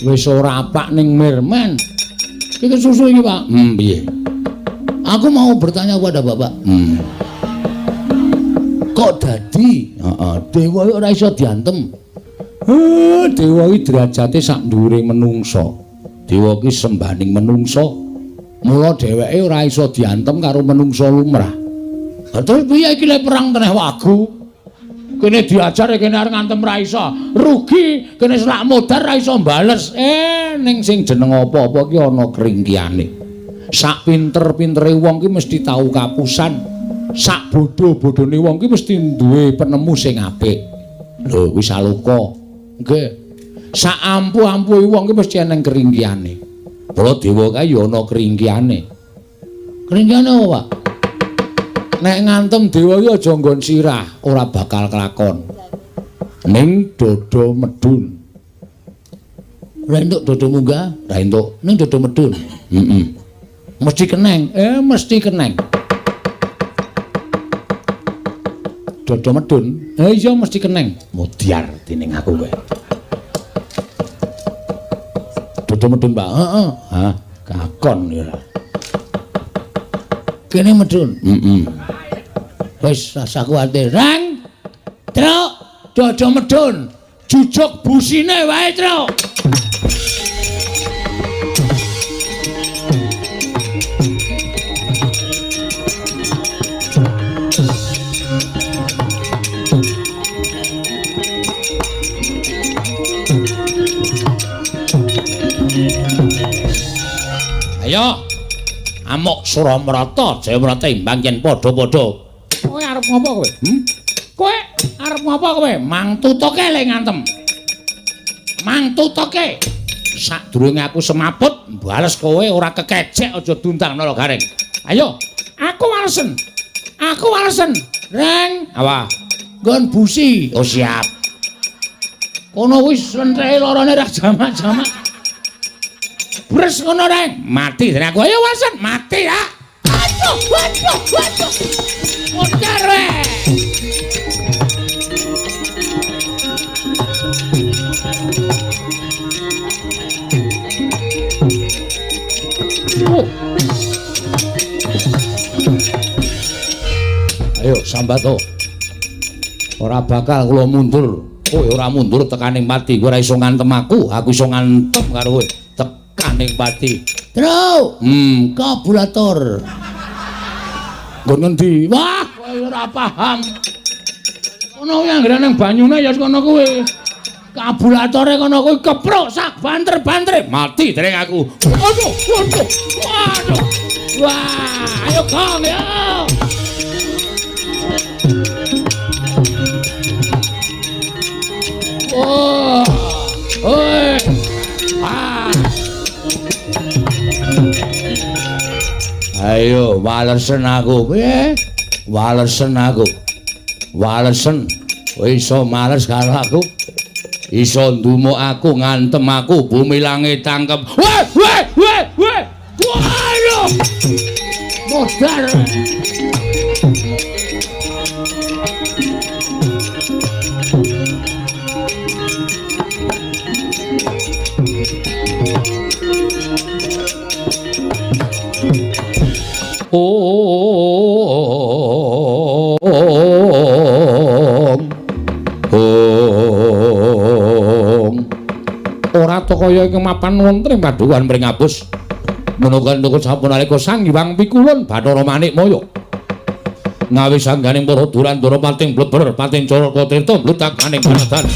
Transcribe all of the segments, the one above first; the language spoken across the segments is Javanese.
Wis ora apak ning Mirman. Iki susu iki, Pak. Piye? Aku mau bertanya kepada Bapak. Kok dadi? Heeh, dewa iki ora iso diantem. Dewa iki derajate sak dhuwure menungsa. Dewa iki sembaning menungsa. Mula dheweke ora iso diantem karo menungsa lumrah. Lah terus piye iki lek perang teneh wagu? Kene diajar kene arep ngantem ra iso. Rugi, kene selak modar ra iso bales. Ning sing jeneng apa-apa ki ana kringkiyane. Sak pinter-pintere wong ki mesti tau kapusan. Sak bodho-bodhone wong ki mesti duwe penemu sing apik. Lho, kuwi saloka. Nggih. Sak ampuh-ampuhe wong ki mesti eneng kringkiyane. Mula dewa kae ya ana kringkiyane. Kringkiyane apa, Pak? Nek ngantem dewa iki aja nggon sirah, ora bakal kelakon. Ning dodo medun. Ora entuk dodo munggah, ora entuk. Ning dodo medun. Heeh. Mesti keneng. Mesti keneng. Dodo medun. Iya mesti keneng. Mudyar dening aku kowe. Dodo medun, Pak. Heeh. Hah, kakon ya. Kene medun. Heeh. Wis rasa kuwatir. Rang. Truk, dodo medun. Jujuk busine wae, Truk. Ayo. Amuk Suramrata, Jayamrata imbang yen padha-padha. Kowe arep ngopo kowe? Kowe arep ngopo kowe? Mang tutuke le ngantem. Mang tutuke. Sadurunge aku semaput, bales kowe ora kekecek aja dundang nala garing. Ayo, aku walesen. Aku walesen. Reng, awa. Nggon busi. Oh siap. Kono wis lentreke lorone ra jamak-jamak. Bres ngono reng, mati dene aku. Ayo walesen, mati ya. Aduh, aduh, aduh. Modar we. Ayo sambato. Ora bakal kula mundur. Kowe ora mundur tekaning pati. Kowe ora iso ngantem aku, aku iso ngantem karo kowe. Tekaning pati. Truk, karburator. Nggon ngendi? Wah, kowe ora paham. Kono kuwi anggere nang banyune ya kono kuwi. Karburatore kono kuwi keprok sak banter-bantere. Mati dereng aku. Aduh, aduh. Waduh. Wah, ayo Kang ya. Oh. Oi. Ah. Ayo walesen aku. Piye? Walesen aku. Walesen. Kowe iso males karo aku. Iso ndumuk aku, ngantem aku, bumi langit tangkep. Weh, weh, weh, weh. Waduh. Modar. Ong. Ong. Ora ta kaya ing mapan wonten ing Padukuhan Pringapus. Menunggan tukut sampun nalika Sang Hyang Pikulun Bathara Manikmaya. Ngawis sangganing para durandara pating bleber pating caraka tirta mlutakaning baradan.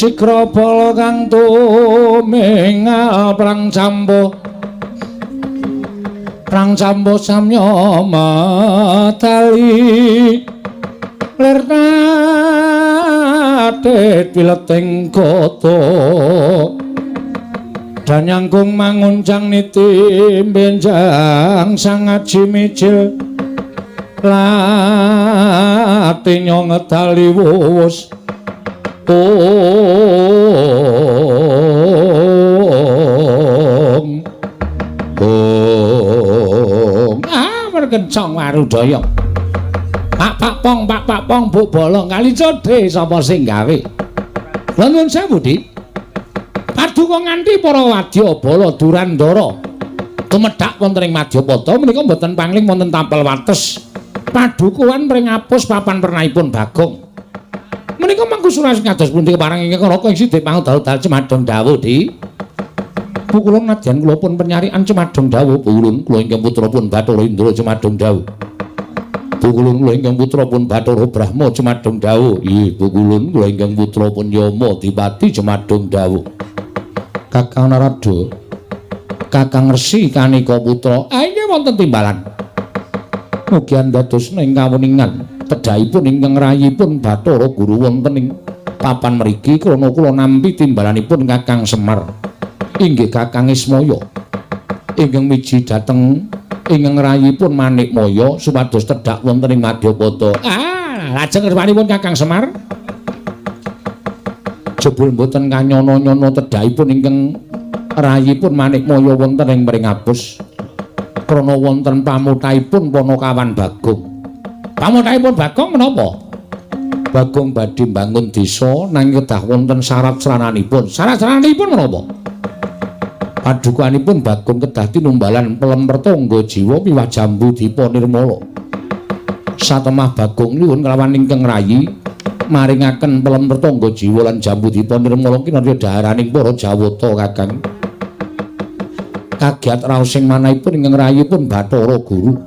Sikra bala kang tumingal prang campuh prang campuh samya medali lir tatit wileting kota danyangkung manguncang niti benjang sang aji mijil lati nyongedali wuwus. Ong ong ah merkencong warudaya. Pak pak pong pak pak pong buk bolong kali codhe sapa sing gawe. Lha nuwun sewu Dik. Paduka nganti para wadya bala Durandara tumedhak wonten ing Madyapada menika mboten pangling wonten tapel wates. Padukuhan pringapus papan pernahipun Bagong. Menika mangku suras kados pundi kepareng ingkang Raka ing Sidik Pangudal-dal Cemadong dawuh Dik. Bu kula nadyan kula pun penyarian Cemadong dawuh, Bu ulun kula ingkang putra pun Bathara Indra Cemadong dawuh. Bu ulun kula ingkang putra pun Bathara Brahma Cemadong dawuh. Nggih, Bu ulun kula ingkang putra pun Yama Dipati Cemadong dawuh. Kakang Narada, Kakang Resi Kanika putra, ah inggih wonten timbalan. Mugi andados ing kawuningan tedhahipun ingkang rayipun Bathara Guru wonten ing papan mriki krana kula nampi timbalanipun Kakang Semar inggih Kakang Ismaya ingkang miji dhateng ingkang rayipun Manikmaya supados tedhak wonten ing Madyapada. Ah, lajeng kersanipun Kakang Semar jebul mboten kanyono-nyono tedhahipun ingkang rayipun Manikmaya wonten ing Pringapus krana wonten pamutahipun Panakawan Bagong. Pamutahipun Bagong menapa? Bagong badhe mbangun desa nanging kedah wonten syarat srananipun. Syarat srananipun menapa? Padukanipun Bagong kedah tinumbalan pelem pertangga jiwa miwah jambu dipa nirmala. Satemah Bagong nyuwun kelawan ingkang rayi maringaken pelem pertangga jiwa lan jambu dipa nirmala kinarya dhaharaning para Jawata Kakang. Kagiat raos sing manahipun ingkang rayipun Bathara Guru.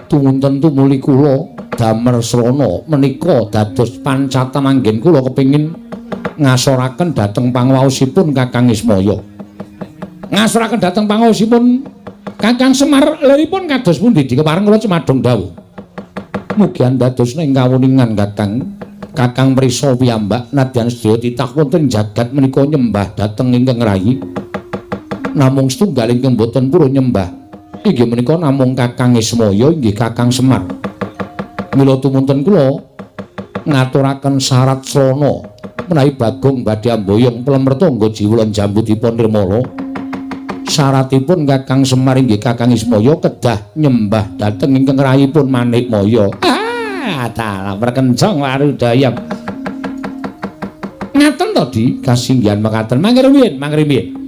Tumunten tumuli kula damar srana menika dados pancatan anggen kula kepingin ngasoraken dhateng pangwaosipun Kakang Ismaya. Ngasoraken dhateng pangwaosipun Kakang Semar liripun kados pundi dikepareng kula Cemadong dawuh. Mugi andados ing kawuningan Kakang. Kakang prisa piyambak nadyan sedaya titah wonten jagat menika nyembah dhateng ingkang rayi. Namung setunggal ingkang boten purun nyembah inggih menika namung Kakang Ismaya inggih Kakang Semar. Mila tumunten kula ngaturaken syarat srana menawi Bagong badhe amboyong pelem mertangga jiwa lan jambu dipa nirmala. Syaratipun Kakang Semar inggih Kakang Ismaya kedah nyembah dhateng ingkang rayipun Manikmaya. Ah, dalah perkencong warudaya. Ngaten to Di, kasinggihan mekaten. Mangke rumiyin, mangke rumiyin.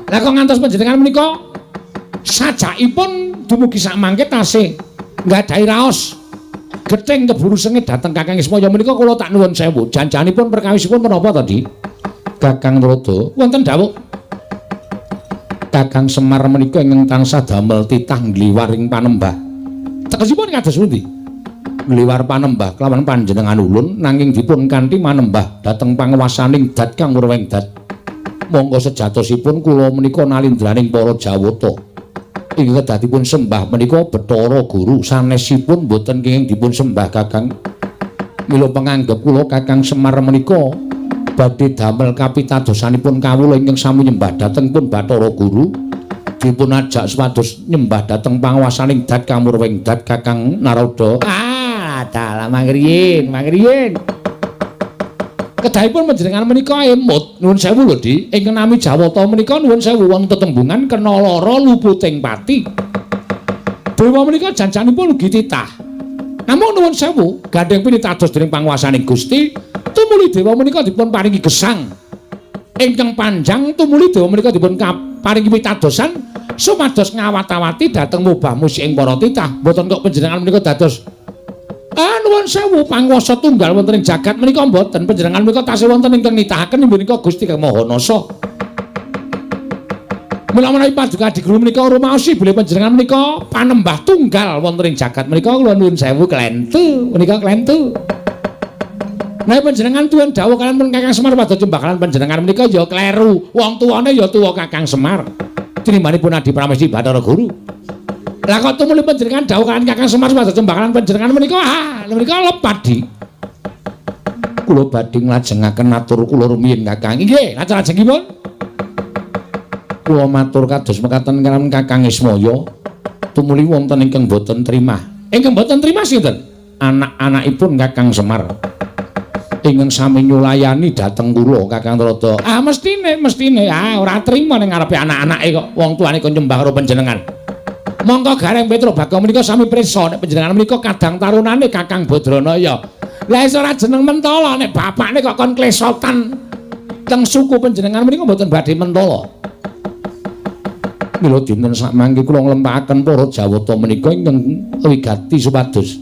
Lah kok ngantos panjenengan menika sajakipun dumugi sakmangke tasih nggadahi raos gething keburu sengit dhateng Kakang Ismaya menika kula tak nuwun sewu. Janjanipun perkawisipun menapa to, Di? Kakang Narada wonten dawuh. Kakang Semar menika ingkang tansah damel titah ngliwar ing panembah. Tegesipun kados pundi? Ngliwar panembah kelawan panjenengan ulun nanging dipun kanthi manembah dhateng panguwasaning dat kang murweng dat. Monggo sejatosipun kula menika nalindraning para Jawata. Ingkang kedah dipun sembah menika Bathara Guru, sanesipun boten kenging dipun sembah Kakang. Mila penganggep kula Kakang Semar menika badhe damel kapitadosanipun kawula ingkang sami nyembah dhateng pun Bathara Guru. Dipun ajak supados nyembah dhateng panguwasaning dat kang murweng dat Kakang Narada. Ah, dalah mangriyin, mangriyin. Kedahipun panjenengan menika emut, nuwun sewu lho Di, ingkang nami Jawata menika nuwun sewu wonten tetembungan kena lara luputing pati. Dewa menika janjanipun ugi titah. Namung nuwun sewu, gandheng pinitados dening panguwasaning Gusti, tumuli dewa menika dipun paringi gesang ingkang panjang, tumuli dewa menika dipun paringi pitadosan supados ngawat-awati dhateng mubah musik ing para titah. Mboten kok panjenengan menika dados nuwun sewu panguwasa tunggal wonten ing jagat menika mboten. Panjenengan menika tasih wonten ingkang nitahaken inggih menika Gusti Kang Maha Nasa. Mila menawi paduka Adi Guru menika rumaosi bilih panjenengan menika panembah tunggal wonten ing jagat menika kula nuwun sewu klentu menika klentu. Nek panjenengan tuwin dawuh kaliyan pun Kakang Semar padha cembakalan panjenengan menika ya kleru. Wong tuwane ya tuwa Kakang Semar. Tinimbanipun Adi Pramesti Bathara Guru. Lah kok tumuli panjenengan dawuh kaliyan Kakang Semar padha cembakalan panjenengan menika menika lepat Di. Kula badhe nglajengaken atur kula rumiyin Kakang. Inggih, lajeng-lajengipun. Kula matur kados mekaten kaliyan Kakang Ismaya. Tumuli wonten ingkang boten trimah. Ingkang boten trimah sinten? Anak-anakipun Kakang Semar. Ingkang sami nyulayani dhateng kula Kakang Narada. Ah mestine, mestine. Ah ora trima ning ngarepe anak-anake kok wong tuane kon nyembah karo panjenengan. Mongko Gareng Petruk Bagong menika sami prisa nek panjenengan menika kadang tarunane Kakang Badranaya. Lah iso ora jeneng mentala nek bapakne kok kon klesotan teng suku panjenengan menika mboten badhe mentala. Mila dinten sakmangke kula nglempakaken para Jawata menika ingkang wigati supados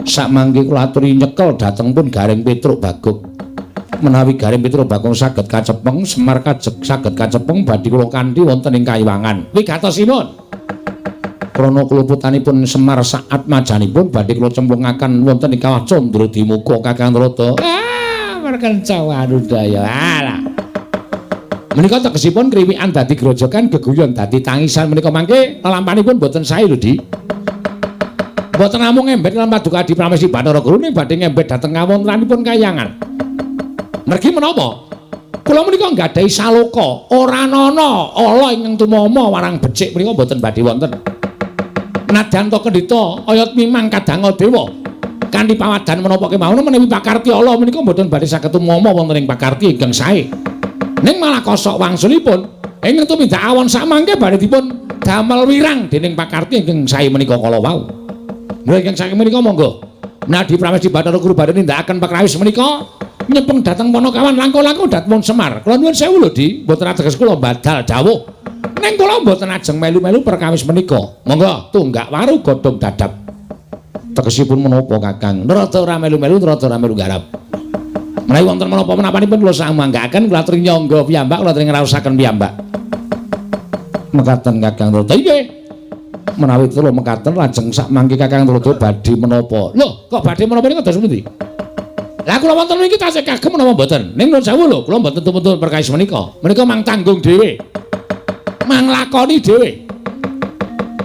sakmangke kula aturi nyekel dhateng pun Gareng Petruk Bagong. Menawi Gareng Petruk Bagong saged kacepeng, Semar kajeg saged kacepeng badhe kula kanthi wonten ing kayiwangan. Wigatosipun krana kluputanipun Semar saat majanipun badhe kula cemplungaken wonten ing kawah Candra Dimuka Kakang Narada. Ah, merkenca warudaya. Alah. Menika tegesipun kriwikan dadi grojogan, geguyon dadi tangisan menika mangke lelampanipun boten sae lho Di. Mboten namung ngembet lan paduka Adi Pramesti Bathara Guru ning badhe ngembet dhateng kawontenanipun kayangan. Mergi menapa? Kula menika nggadahi saloka, ora nana ala ingkang tumama warang becik menika mboten badhe wonten. Nadyan to kendhita ayat mimang kadanga dewa. Kanthi pawadan menapa kemawon menawi pakarti ala menika mboten badhe saged tumama wonten ing pakarti ingkang sae. Ning malah kosok wangsulipun ingkang tumindak awon sakmangke badhe dipun damel wirang dening pakarti ingkang sae menika kala wau. Mula ingkang saking menika monggo Nadi Pramesti Bathara Guru badhe nindakaken pakrawis menika nyepeng dhateng Panakawan langkung-langkung dhateng Semar. Kula nuwun sewu lho Di, mboten ateges kula badal dawuh. Ning kula mboten ajeng melu-melu perkawis menika. Monggo tunggak waru godhong dadap. Tegesipun menapa Kakang? Rada ora melu-melu, rada ora melu garap. Menawi wonten menapa menapanipun kula samanggaaken kula aturi nyangga piyambak, kula aturi ngraosaken piyambak. Mekaten Kakang Narada. Inggih. Menawi kula mekaten lajeng sakmangke Kakang Narada badhe menapa? Lho, kok badhe menapa niku kados pundi? Lah kula wonten mriki tasih kagem menapa mboten? Ning nuwun sewu lho, kula mboten tumpun perkawis menika. Menika mang tanggung dhewe. Mang lakoni dhewe.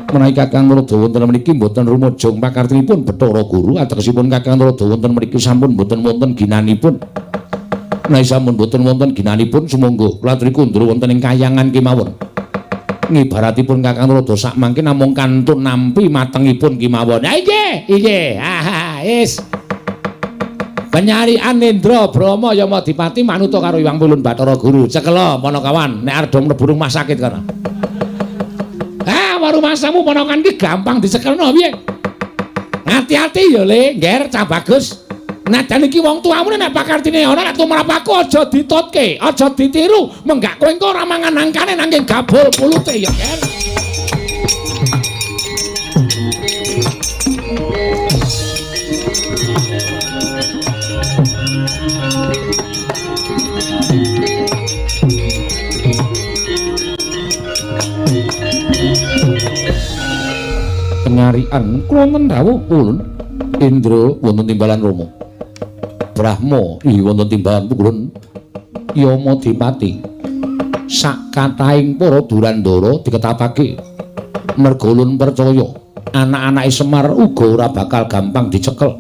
Menawi Kakang Narada wonten mriki mboten rumujung pakartinipun Bathara Guru, ategesipun Kakang Narada wonten mriki sampun mboten wonten ginanipun. Menawi sampun mboten wonten ginanipun sumangga kula aturi kundur wonten ing kayangan kemawon. Ngibaratipun Kakang Narada sakmangke namung kantun nampi matengipun kemawon. Ha inggih, inggih. Ha wis. Penyarian Indra Brahma Yamadipati manuta karo Hyang Pulun Bathara Guru. Cekela Panakawan nek arep mlebu rumah sakit kono. Ah, rumasamu ponakan iki gampang dicekelno piye? Ati-ati ya Le, ngger cah bagus. Najan iki wong tuamu nek pakartine ana nek tumrap aku aja ditutke, aja ditiru. Menggak kowe engko ora mangan angkane nanging gabul pulute ya, Ger. Panarikan. Kula wonten dawuh ulun. Indra wonten timbalan Rama. Brahma wonten timbalan ulun. Yama Dipati. Sak kathahing para Durandara diketapake. Merga ulun percaya anak-anake Semar uga ora bakal gampang dicekel.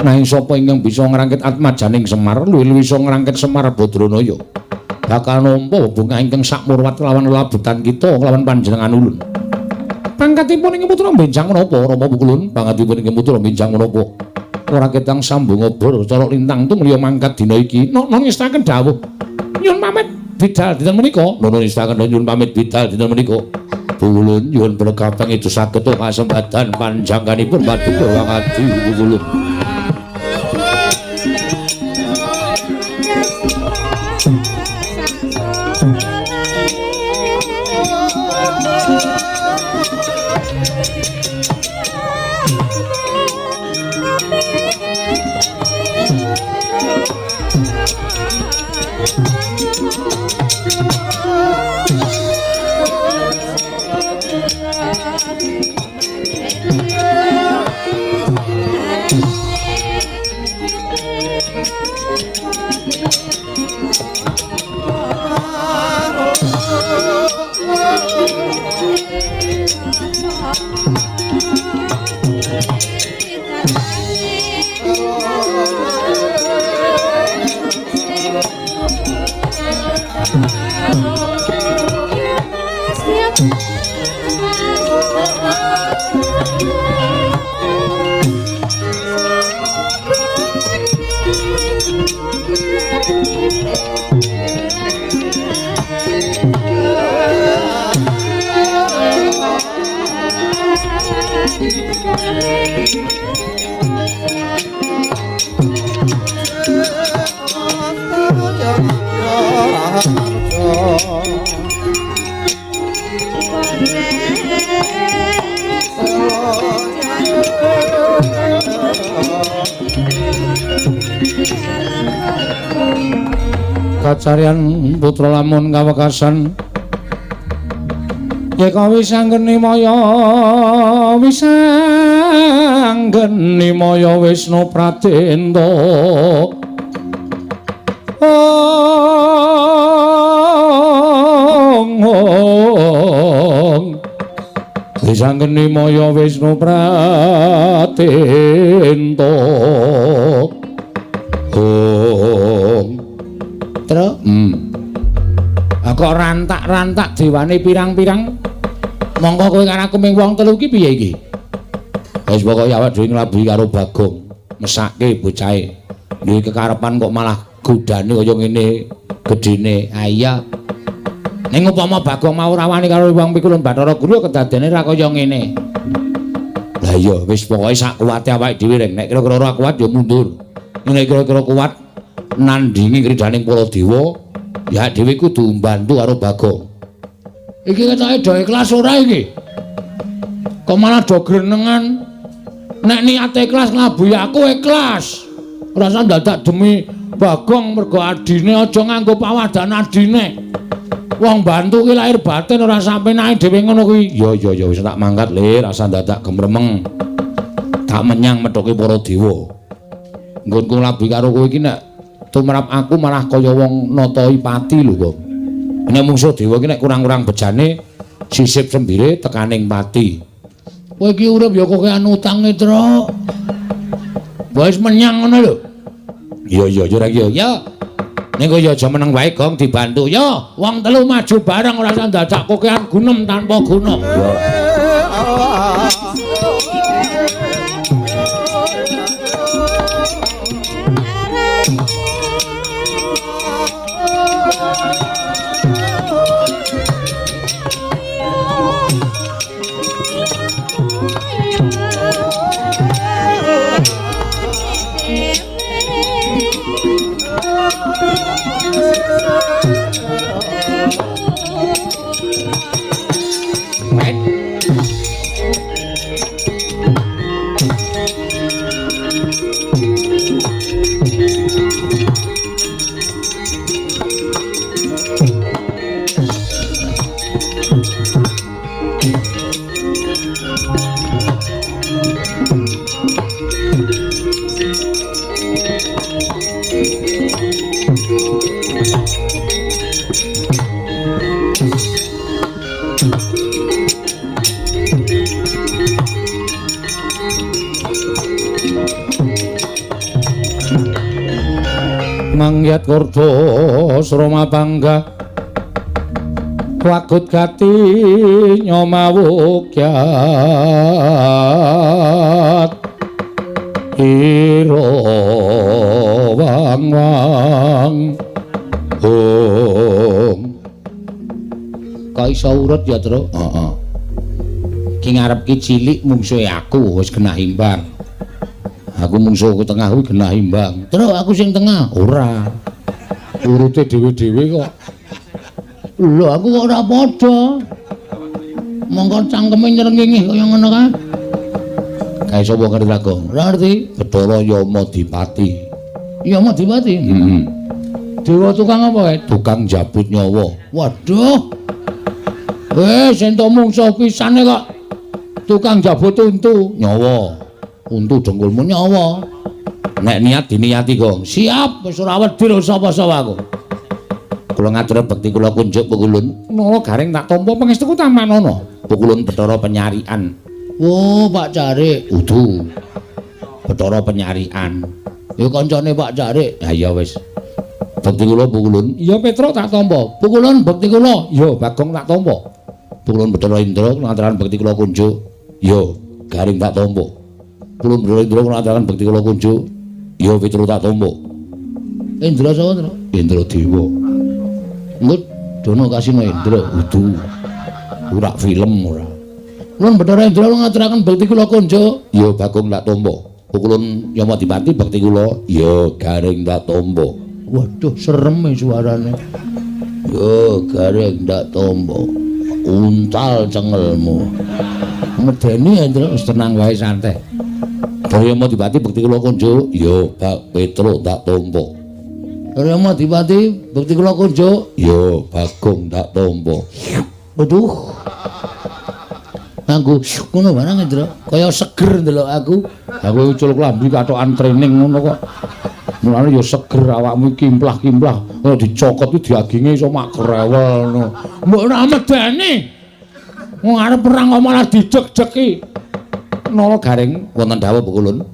Nanging sapa ingkang bisa ngrangkit atmajaning Semar, luwih-luwih iso ngrangkit Semar Badranaya. Bakal nampa bebungah ingkang sakmurwat lawan lelabutan kita kelawan panjenengan ulun. Pangkatipun ing putra benjang menapa Rama Pukulun? Pangkatipun ing putra benjang menapa? Ora ketang sambung obor cara lintang tumliya mangkat dina iki. Nono ngestaken dawuh. Nyuwun pamit bidal dinten menika. Nono ngestaken nyuwun pamit bidal dinten menika. Pukulun nyuwun berkah pangestu saged kasembadan panjangkanipun paduka wangadi Pukulun. Kacarian putra lamun kawekasan yeka wisanggeni maya wisanggeni maya Wisnu Pradenta. Ong ong wisanggeni maya Wisnu Pradenta. Ong Kok rantak-rantak dewane pirang-pirang. Mongko kowe karo aku ming wong telu iki piye iki? Wis pokoke awak dhewe nglabuhi karo Bagong, mesake bocahe. Duwe kekarepan kok malah godane kaya ngene gedene. Ha iya. Ning upama Bagong mau ora wani karo wong pikulun Bathara Guru kedadene ra kaya ngene. Lah iya wis pokoke sak kuwate awake dhewe reng. Nek kira-kira ora kuat ya mundur. Nek kira-kira kuat nandingi kridaning para dewa, ya dhewe kudu mbantu karo Bagong. Iki ketoke do ikhlas ora iki? Kok malah do grenengan? Nek niate ikhlas nglabuhi aku ikhlas. Ora usah dadak demi Bagong mergo adine aja nganggo pawadan adine. Wong bantu ki lahir batin ora sampe nae dhewe ngono kuwi. Ya ya ya wis tak mangkat le, rasa dadak gemremeng. Tak menyang methuke para dewa. Nggonku nglabuhi karo kowe iki nek tumrap aku malah kaya wong natoi pati lho kok. Nek mungsuh dewa iki nek kurang-kurang bejane sisip sembire tekaning pati. Kowe iki urip ya kokean utange, Truk. Wis menyang ngono lho. Iya iya ya ora iki ya. Ning kowe ya aja meneng wae Gong dibantu. Ya, wong telu maju bareng ora usah dadak kokean gunem tanpa guna. Ya. Mangyat kordo sroma bangga wagut gati nyomawukyat ira wang wang ong. Kok iso urut ya, Tru? Heeh. Ki ngarep ki cilik mungsuhe aku wis genah imbang. Aku mungsuhku tengah kuwi genah imbang. Tru, aku sing tengah. Ora. Urute dhewe-dhewe kok. Lho, aku kok ora padha. Mongko cangkeme nyrengenge kaya ngono kae. Kae sapa ngerti Bagong? Ora ngerti. Bathara Yamadipati. Yamadipati? Heeh. Dewa tukang apa kae? Tukang jabut nyawa. Waduh. Wis entuk mungsuh pisane kok. Tukang jabut untu nyawa. Untu dengkulmu nyawa. Nek niat diniati, Gong. Siap, wis ora wedi lho sapa-sapa aku. Kula ngatur bekti kula kunjuk pukulun. Nala Gareng tak tampa pangestuku tamanana. Pukulun Bathara Penyarian. Oh, Pak Carik. Udu. Bathara Penyarian. Ya kancane Pak Carik. Ha iya wis. Bekti kula pukulun. Iya Petruk tak tampa. Pukulun bekti kula. Iya Bagong tak tampa. Pukulun Bathara Indra kula ngaturaken bekti kula kunjuk. Iya Garing tak tampa. Pukulun Bathara Indra kula ngaturaken bekti kula kunjuk. Iya Petruk tak tampa. Indra sapa, Tru? Indra Dewa. Engko dono kasino Indra. Udu. Ora film ora. Kulun Bathara Indra kula ngaturaken bekti kula kunjuk. Iya Bagong tak tampa. Pukulun Yamadipati bekti kula. Iya Garing tak tampa. Waduh, serem suarane. Yo Garing tak tampa. Untal cengelmu. Medeni Indra, wis tenang wae santai. Yamadipati bekti kula kunjuk. Iya Bak Petruk tak tampa. Yamadipati bekti kula kunjuk. Iya Bagong tak tampa. Waduh. Nganggo ngono barang Indra, kaya seger ndelok aku. Aku ucul klambi katokan training ngono kok. Mulane ya seger awakmu kimplah-kimplah, ora dicokot iki daginge iso mak grewel ngono. Mbok ora medeni. Wong arep perang kok malah dideg-degi. Nala Gareng wonten dawuh pukulun.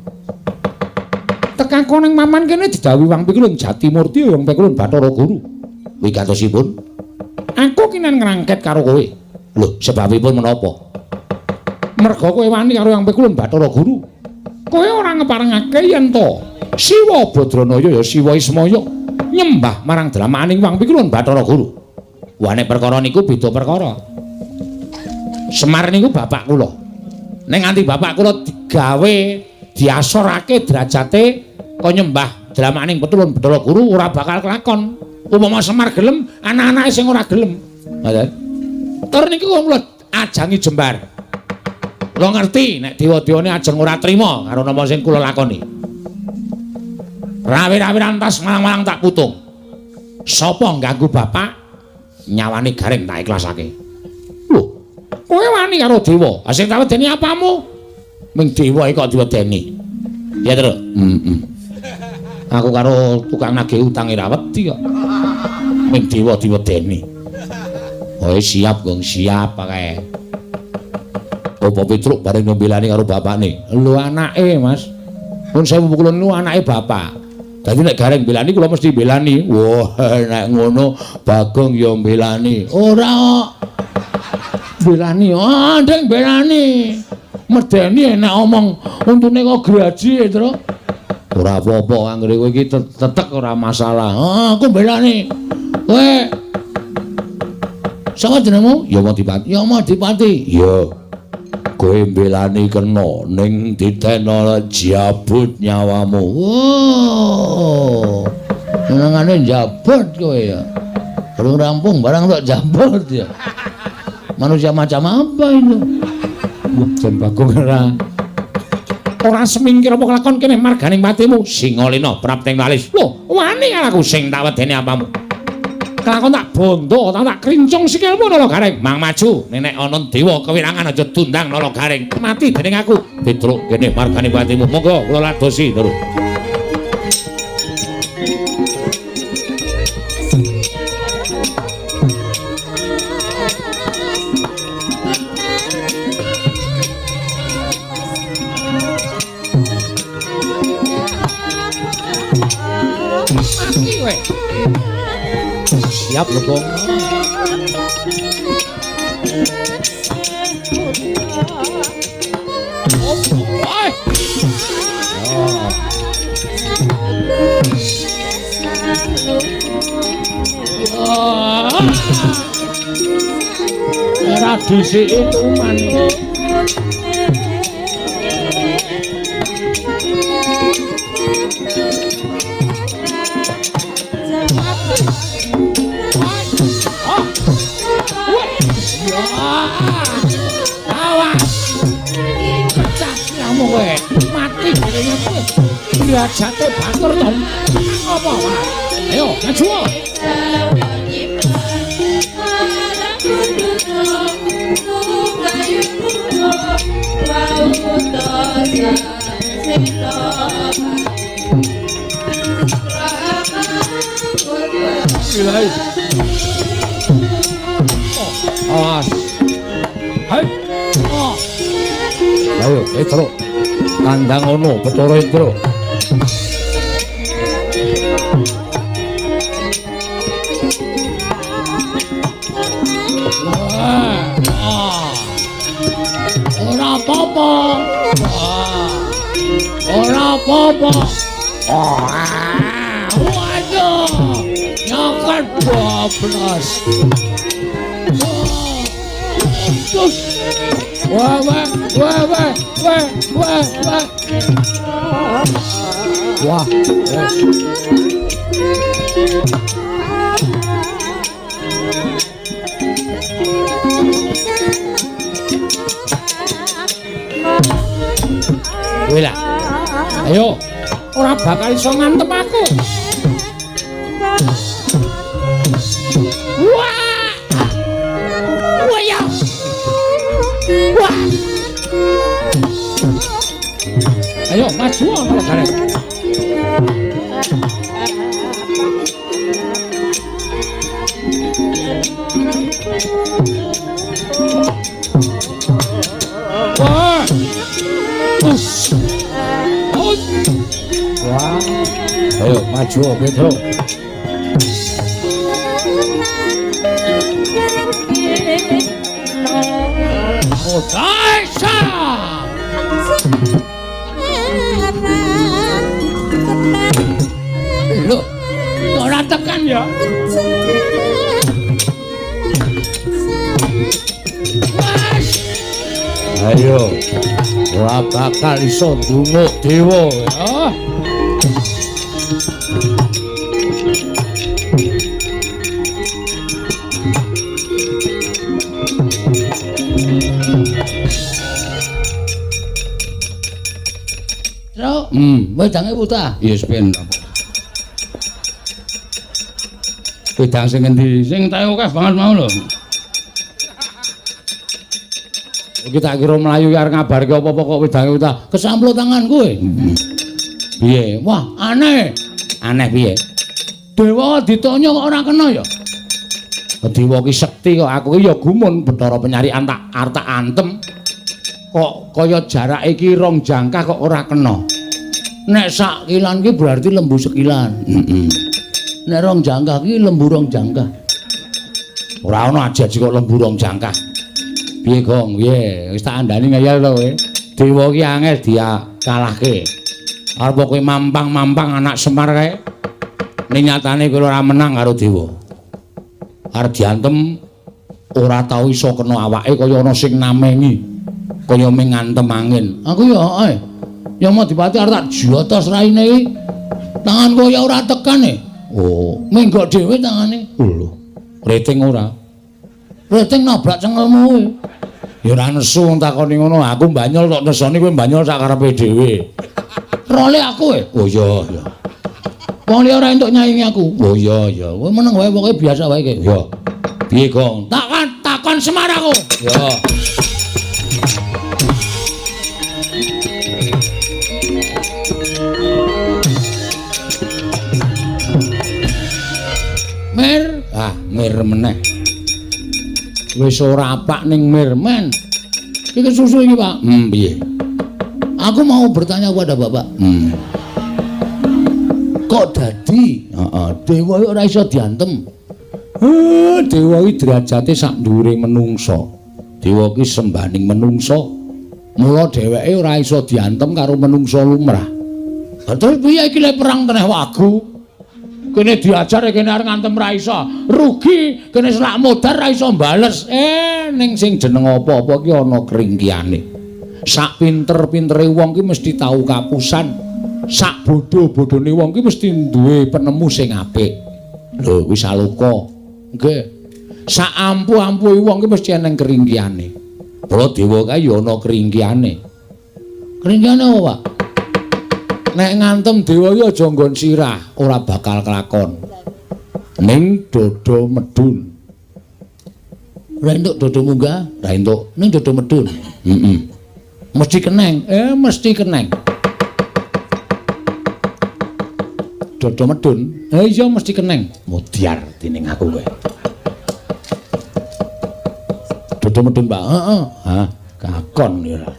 Tekako ning maman kene didhawuhi Wang Pikulun Jatimurti Hyang Pikulun Bathara Guru. Wigatosipun aku kinen ngrangket karo kowe. Lho, sebabipun menapa? Merga kowe wani karo Hyang Pikulun Bathara Guru. Kowe ora ngeparengake yen to Siwa Badranaya ya Siwa Ismaya nyembah marang dramaning Wang Pikulun Bathara Guru. Wah nek perkara niku beda perkara. Semar niku bapak kula. Nek nganti bapak kula digawe diasorake derajate kok nyembah dramaning Pikulun Bathara Guru ora bakal kelakon. Upama Semar gelem, anak-anake sing ora gelem. Ngoten. Tur niku kula ajangi jembar. Kula ngerti nek dewa-dewane ajeng ora trima karo napa sing kula lakoni. Rawe-rawe rantas malang-malang tak putung. Sapa ngganggu bapak nyawane Gareng tak ikhlasake. Lho, kowe wani karo dewa. Ha sing tak wedeni apamu? Ming dewa iki kok diwedeni. Ya, Tru. Heeh. Aku karo tukang nagih utang ora wedi kok. Ming dewa diwedeni. Oh, siap, Gong, siap kae. Apa Petruk bareng nembelani karo bapakne? Lho anake, Mas. Pun sewu kula niku anake bapak. Dadi nek Gareng mbelani kula mesti mbelani. Wah, nek ngono Bagong ya mbelani. Ora kok. Mbelani, ah ndek mbelani. Medeni nek omong untune kok graji, Tru. Ora apa-apa, anggere kowe iki tetek ora masalah. Ah, aku mbelani. Kowe sapa jenengmu? Yamadipati. Yamadipati. Iya. Kowe mbelani kena ning ditena jabut nyawamu. Wow. Senengane jabut kowe ya. Durung rampung barang tok jabut ya. Manusia macam apa itu? Wah, jan Bagong ora. Ora semingkir apa kelakon kene marganing patimu. Singalena prapting walis. Lho, wani aku sing tak wedeni apamu. Kelakon tak bondo, tak krincung sikilmu Nala Gareng. Mang maju, nek ana dewa kewirangan aja dundang Nala Gareng. Mati dening aku. Petruk kene margane patimu. Monggo kula ladosi, Tru. kowe. Siap lho, Bang. Ora disiki tuman. Awas. Pecah kamu kowe. Mati jenenge kowe. Derajate batur to. Apa, Pak? Ayo, maju. Awas. Hai. Ayo, Petro. Tandang ono Bathara Indra. Ora apa-apa. Ora apa-apa. Waduh. Nyokan bablas. Terus. Wah, wah, wah, wah, wah, wah, wah. Wah. Kowe lah. Ayo, ora bakal iso ngantem aku. Wah. Wah ya. Wah. Ayo maju ana garek. Wah. Wah. Ayo maju Petro. Daisa. Lho, ora tekan ya. Ayo, ora bakal iso ndunguk dewa ya. Truk, wedange putah. Yes ben. Wedang sing endi? Sing tae akeh banget mau lho. Iki tak kira mlayu arep ngabarke apa-apa kok wedange putah. Kesamplo tangan kowe. Piye? Wah, aneh. Aneh piye? Dewa ditonyo kok ora kena ya? Dewa ki sekti kok, aku ki ya gumun Bathara Penyarikan tak arep tak antem. Kok kaya jarake iki rong jangkah kok ora kena. Nek sak kilan ki berarti lembu sekilan. Heeh. Nek rong jangkah ki lembu rong jangkah. Ora ana aji-aji kok lembu rong jangkah. Piye, Gong? Piye? Wis tak andani ngeyel to kowe. Dewa ki angel dikalahke. Arep kowe mampang-mampang anak Semar kae. Ning nyatane kowe ora menang karo dewa. Arep diantem ora tau iso kena awake kaya ana sing namengi. Kaya ming ngantem angin. Aku ya heeh. Ya Madipati arep tak jotos raine iki. Tanganku ya ora tekan e. Oh, menggok dhewe tangane. Lho, rating ora. Rating nabrak cengelmu kowe. Ya ora nesu wong takoni ngono. Aku banyol tok nesoni kowe banyol sak karepe dhewe. Role aku e. Oh iya iya. Wong liya ora entuk nyaingi aku. Oh iya iya. Kowe meneng wae pokoke biasa wae iki. Ya. Piye, Gong? Takon takon Semar aku. Ya. Mir, ah mir meneh. Wis ora apak ning mir men. Iki susu iki, Pak. Piye? Aku mau bertanya kepada Bapak. Kok dadi? Heeh, dewa ora iso diantem. Dewa iki derajate sak dhuwure menungsa. Dewa iki sembaning menungsa. Mula dheweke ora iso diantem karo menungsa lumrah. Lah terus piye iki lek perang teneh wagu? Kene diajar kene arep ngantem ra iso. Rugi, kene selak modar ra iso bales. Ning sing jeneng apa-apa ki ana kringkiyane. Sak pinter-pintere wong ki mesti tau kapusan. Sak bodho-bodhone wong ki mesti duwe penemu sing apik. Lho, kuwi saloka. Nggih. Sak ampuh-ampuhe wong ki mesti eneng kringkiyane. Para dewa kae ya ana kringkiyane. Kringkiyane apa, Pak? Nek ngantem dewa iki aja nggon sirah, ora bakal kelakon. Ning dodo medun. Ora entuk dodo munggah, ora entuk. Ning dodo medun. Heeh. Mesti keneng. Mesti keneng. Dodo medun. Iya mesti keneng. Mudyar dening aku kowe. Dodo medun, Pak. Heeh. Hah, kakon ya ora.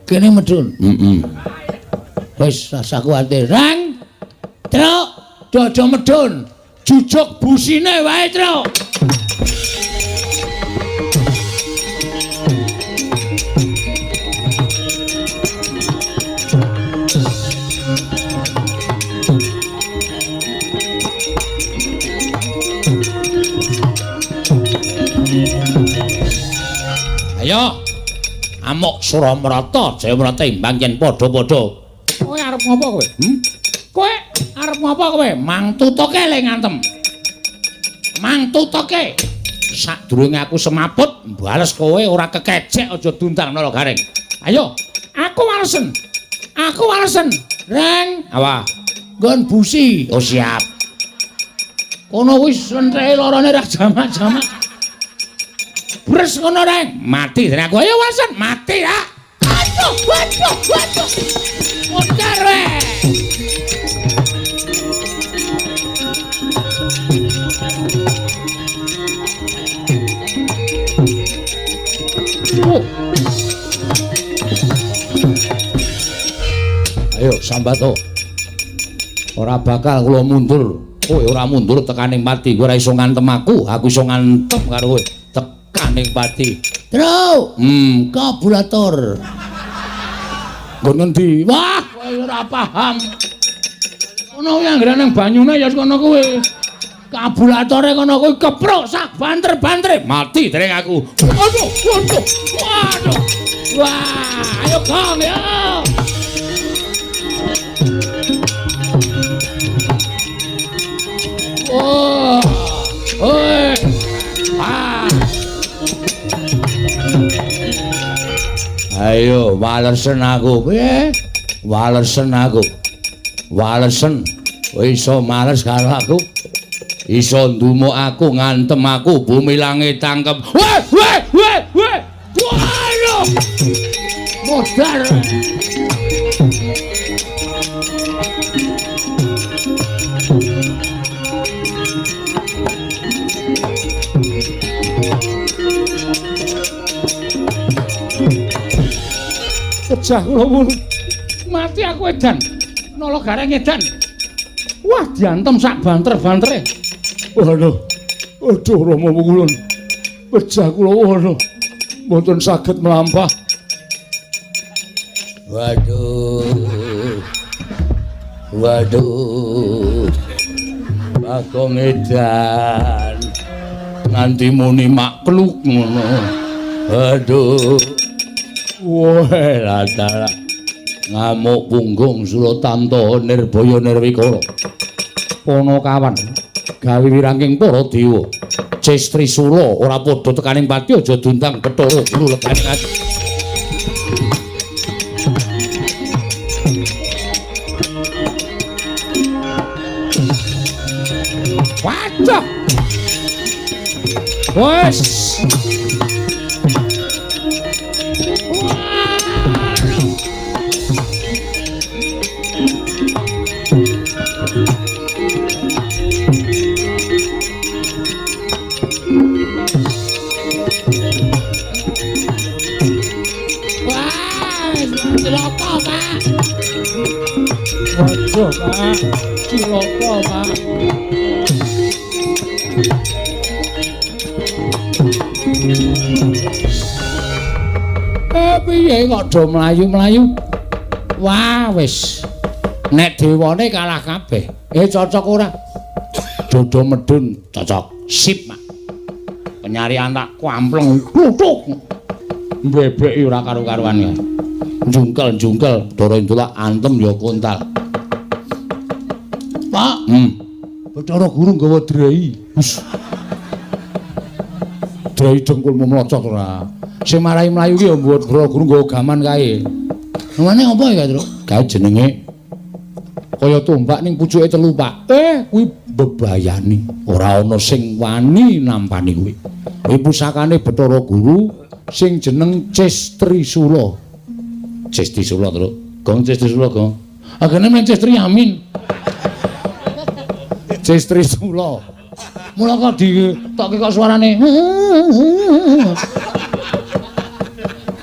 Kene medun. Heeh. Wis rasa kuwatir. Rang. Truk, dodo medun. Jujuk busine wae, Truk. Ayo. Amuk Suramrata, Jayamrata imbang yen padha-padha. Kowe arep ngopo kowe? Kowe arep ngopo kowe? Mang tutuke le ngantem. Mang tutuke. Sadurunge aku semaput, bales kowe ora kekecek aja dundang Nala Gareng. Ayo, aku walesen. Aku walesen. Reng, awa. Nggon busi. Oh siap. Kono wis lentheke lorone ra jamak-jamak. Bres ngono Reng, mati dene aku. Ayo walesen, mati ya. Aduh, waduh, waduh. Modar we. Oh. Ayo sambato. Ora bakal kula mundur. Kowe ora mundur tekaning pati. Kowe ora iso ngantem aku, aku iso ngantem karo kowe. Tekaning pati. Truk, karburator. Nggon ngendi? Wah, kowe ora paham. Kono kuwi anggere nang banyune ya kono kuwi. Karburatore kono kuwi keprok sak banter-bantere. Mati dereng aku. Aduh, waduh. Waduh. Wah, ayo Kang ya. Oh. Oi. Ah. Ayo walesen aku. Piye? Walesen aku. Walesen. Kowe iso males karo aku. Iso ndumuk aku, ngantem aku, bumi langit tangkep. Weh, weh, weh, weh. Waduh. Modar. Pecah kula pun. Mati aku edan. Nala Gareng edan. Wah, diantem sak banter-bantere. Waduh. Aduh Rama Wukulun. Pecah kula waduh. Mboten saged mlampah. Waduh. Waduh. Bagong edan. Nganti muni makluk ngono. Aduh. Wah, latala. Ngamuk punggung Suratanto Nirbaya Nirwikara. Panakawan gawe wirangking para dewa. Ces Trisula ora padha tekaning pati aja diundang Bathara Guru legane ati. Waduh. Wes. Wah, celaka, Pak. Waduh, Pak. Cilaka, Pak. Piye kok do mlayu-mlayu? Wah, wis. Nek dewane kalah kabeh. Cocok ora? Dodo medun cocok. Sip, Pak. Penyarian tak kampleng kluthuk. Bebeki ora karu-karuan ya. Jungkel-jungkel, Dara Indulak antem ya kontal. Pak, Bathara Guru nggawa drei. Hus. Drei dengkulmu mlocot ora. Sing marai mlayu ki ya Bathara Guru nggawa gaman kae. Namane apa ya, Truk? Kae jenenge kaya tombak ning pucuke telu, Pak. Kuwi bebayani. Ora ana sing wani nampani kuwi. Kuwi pusakane Bathara Guru sing jeneng Cestrisula. Cestrisula, Truk. Gong Cestrisula, Gong. Agene men Cestri Amin. Cestrisula. Mula kok ditokke kok suarane.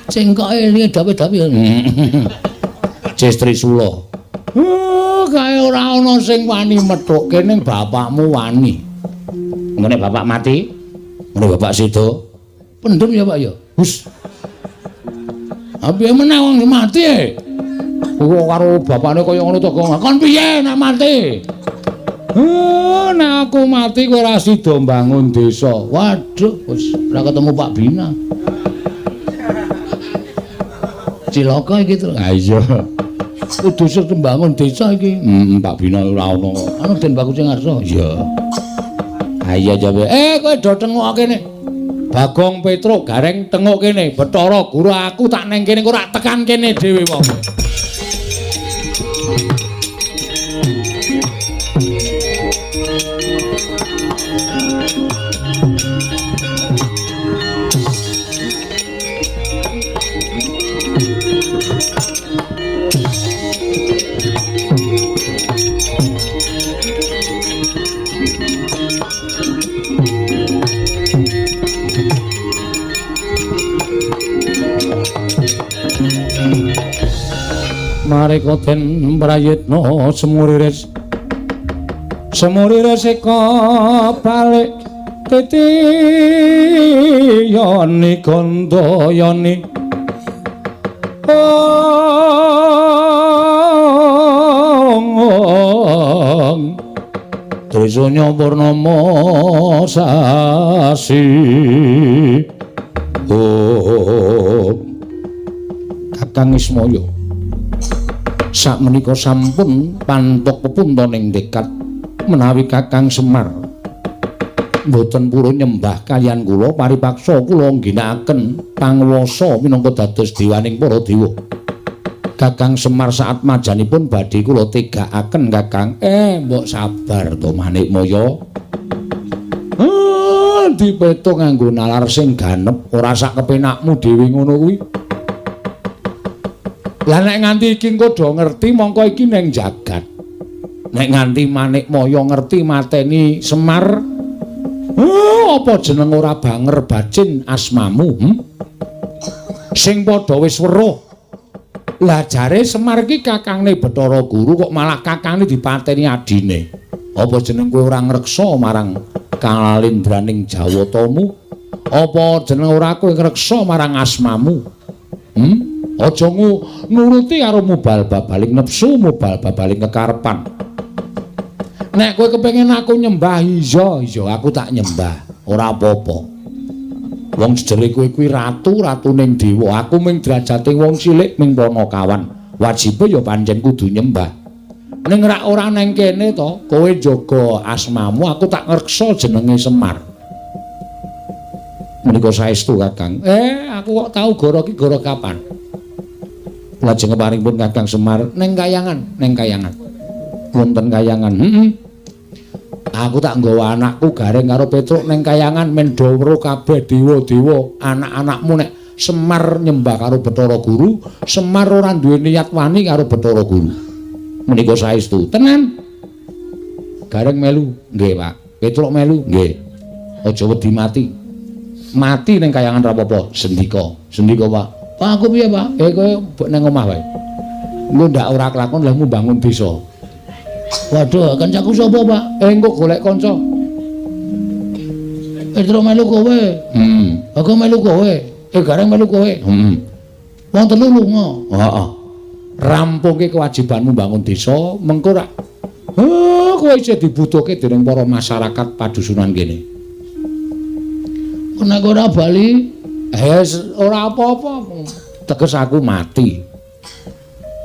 Cengkoke iki dawe-dawe. Cestrisula. Kae ora ana sing wani methukke ning bapakmu wani. Ngene bapak mati, ngene bapak sida. Pendem ya, Pak ya. Hus. Ha piye meneh wong mati e? Kok karo bapakne kaya ngono to, Gong. Kon piye nek mati? Nek aku mati kowe ora sida mbangun desa. Waduh, wis ora ketemu Pak Bina. Cilaka iki to. Ha iya. Kudu mbangun desa iki. Pak Bina ora ono. Anu Den Bagus sing ngarsa. Iya. Ha iya jawe. Kowe do tengok kene. Bagong Petruk Gareng tengok kene. Bathara Guru aku tak neng kene ora tekan kene dhewe wong. Mareka den prayitna semuriris semuriris eka balik titi yoni gandayani ong Trisanya purnama sasi. Oh, Kakang Ismaya sakmenika sampun pantok pepuntoning dekat menawi Kakang Semar mboten purun nyembah kaliyan kula paripaksa kula ngginakaken panguwasa minangka dados dewaning para dewa. Kakang Semar saat majanipun badhe kula tegakaken Kakang. Mbok sabar to Manikmaya. Dipetung nganggo nalar sing ganep ora sak kepenakmu dhewe ngono kuwi. Lah nek nganti iki engko do ngerti mongko iki ning jagat. Nek nganti Manikmaya ngerti mateni Semar, apa jeneng ora banger bacin asmamu? Sing padha wis weruh. Lah jare Semar iki kakangne Bathara Guru kok malah kakangne dipateni adine. Apa jeneng kowe ora ngreksa marang kalindraning Jawatamu? Apa jeneng ora kowe ngreksa marang asmamu? Aja nuruti karo mubal babaling nepsu, mubal babaling kekarepan. Nek kowe kepengin aku nyembah, iya, iya aku tak nyembah, ora apa-apa. Wong jejere kowe kuwi ratu, ratuning dewa. Aku ming derajate wong cilik ming panakawan. Wajibe ya pancen kudu nyembah. Ning rak ora neng kene to, kowe jaga asmamu, aku tak ngreksa jenenge Semar. Menika saestu Kakang. Aku kok tau goro iki goro kapan? Lajeng keparingipun Kakang Semar neng kayangan, neng kayangan. Wonten kayangan. Aku tak nggawa anakku Gareng karo Petruk neng kayangan men do weruh kabeh dewa-dewa anak-anakmu nek Semar nyembah karo Bathara Guru, Semar ora duwe niat wani karo Bathara Guru. Menika saestu. Tenan. Gareng melu, nggih, Pak. Petruk melu, nggih. Aja wedi mati. Mati ning kayangan ra apa-apa, sendika. Sendika, Pak. Pak aku piye, Pak? Kowe mbok nang omah wae. Engko ndak ora kelakon lehmu bangun desa. Waduh, kancaku sapa, Pak? Engko golek kanca. Petro melu kowe. Heeh. Aku melu kowe. Gareng melu kowe. Heeh. Wong telu lunga. Heeh. Rampungke kewajibanmu bangun desa, mengko rak kowe isih dibutuhke dening para masyarakat padusunan kene. Nek ora bali, ora apa-apa. Teges aku mati.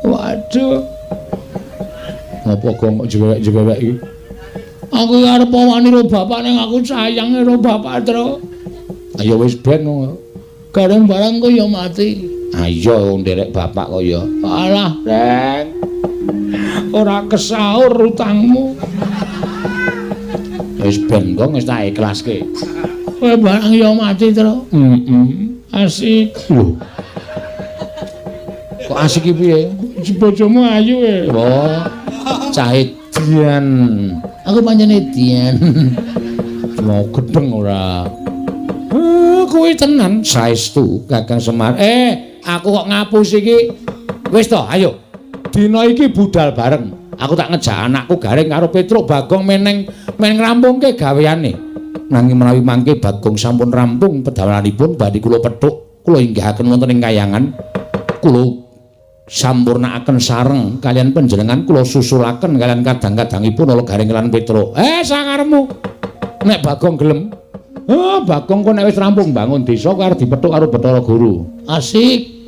Waduh. Ngapa kok jewek-jewek iki? Aku arep wani karo bapak ning aku sayang karo bapak, Tru. Ayo wis ben. Gareng barang kok ya mati. Ayo nderek bapak kok ya. Alah, Reng. Ora kesaur utangmu. Wis ben kok wis tak ikhlaske. Kowe barang ya mati, Tru. Heeh. Asik. Lho. Kok asik iki piye? Bojomu ayu e. Oh. Cah edian. Aku pancen edian. Mau gedeng ora. Kuwi tenan saestu Kakang Semar. Aku kok ngapus iki. Wis to, ayo. Dina iki budal bareng. Aku tak ngejak anakku Gareng karo Petruk Bagong meneng men ngrampungke gaweane. Nanging menawi mangke Bagong sampun rampung pedamelanipun badhe kula pethuk, kula inggihaken wonten ing kayangan. Kula sampurnakaken sareng kalian panjenengan, kula susulaken kalian kadang-kadangipun ala Gareng lan Petruk. Sakarepmu. Nek Bagong gelem. Bagong kok nek wis rampung bangun desa kowe arep dipethuk karo Bathara Guru. Asik.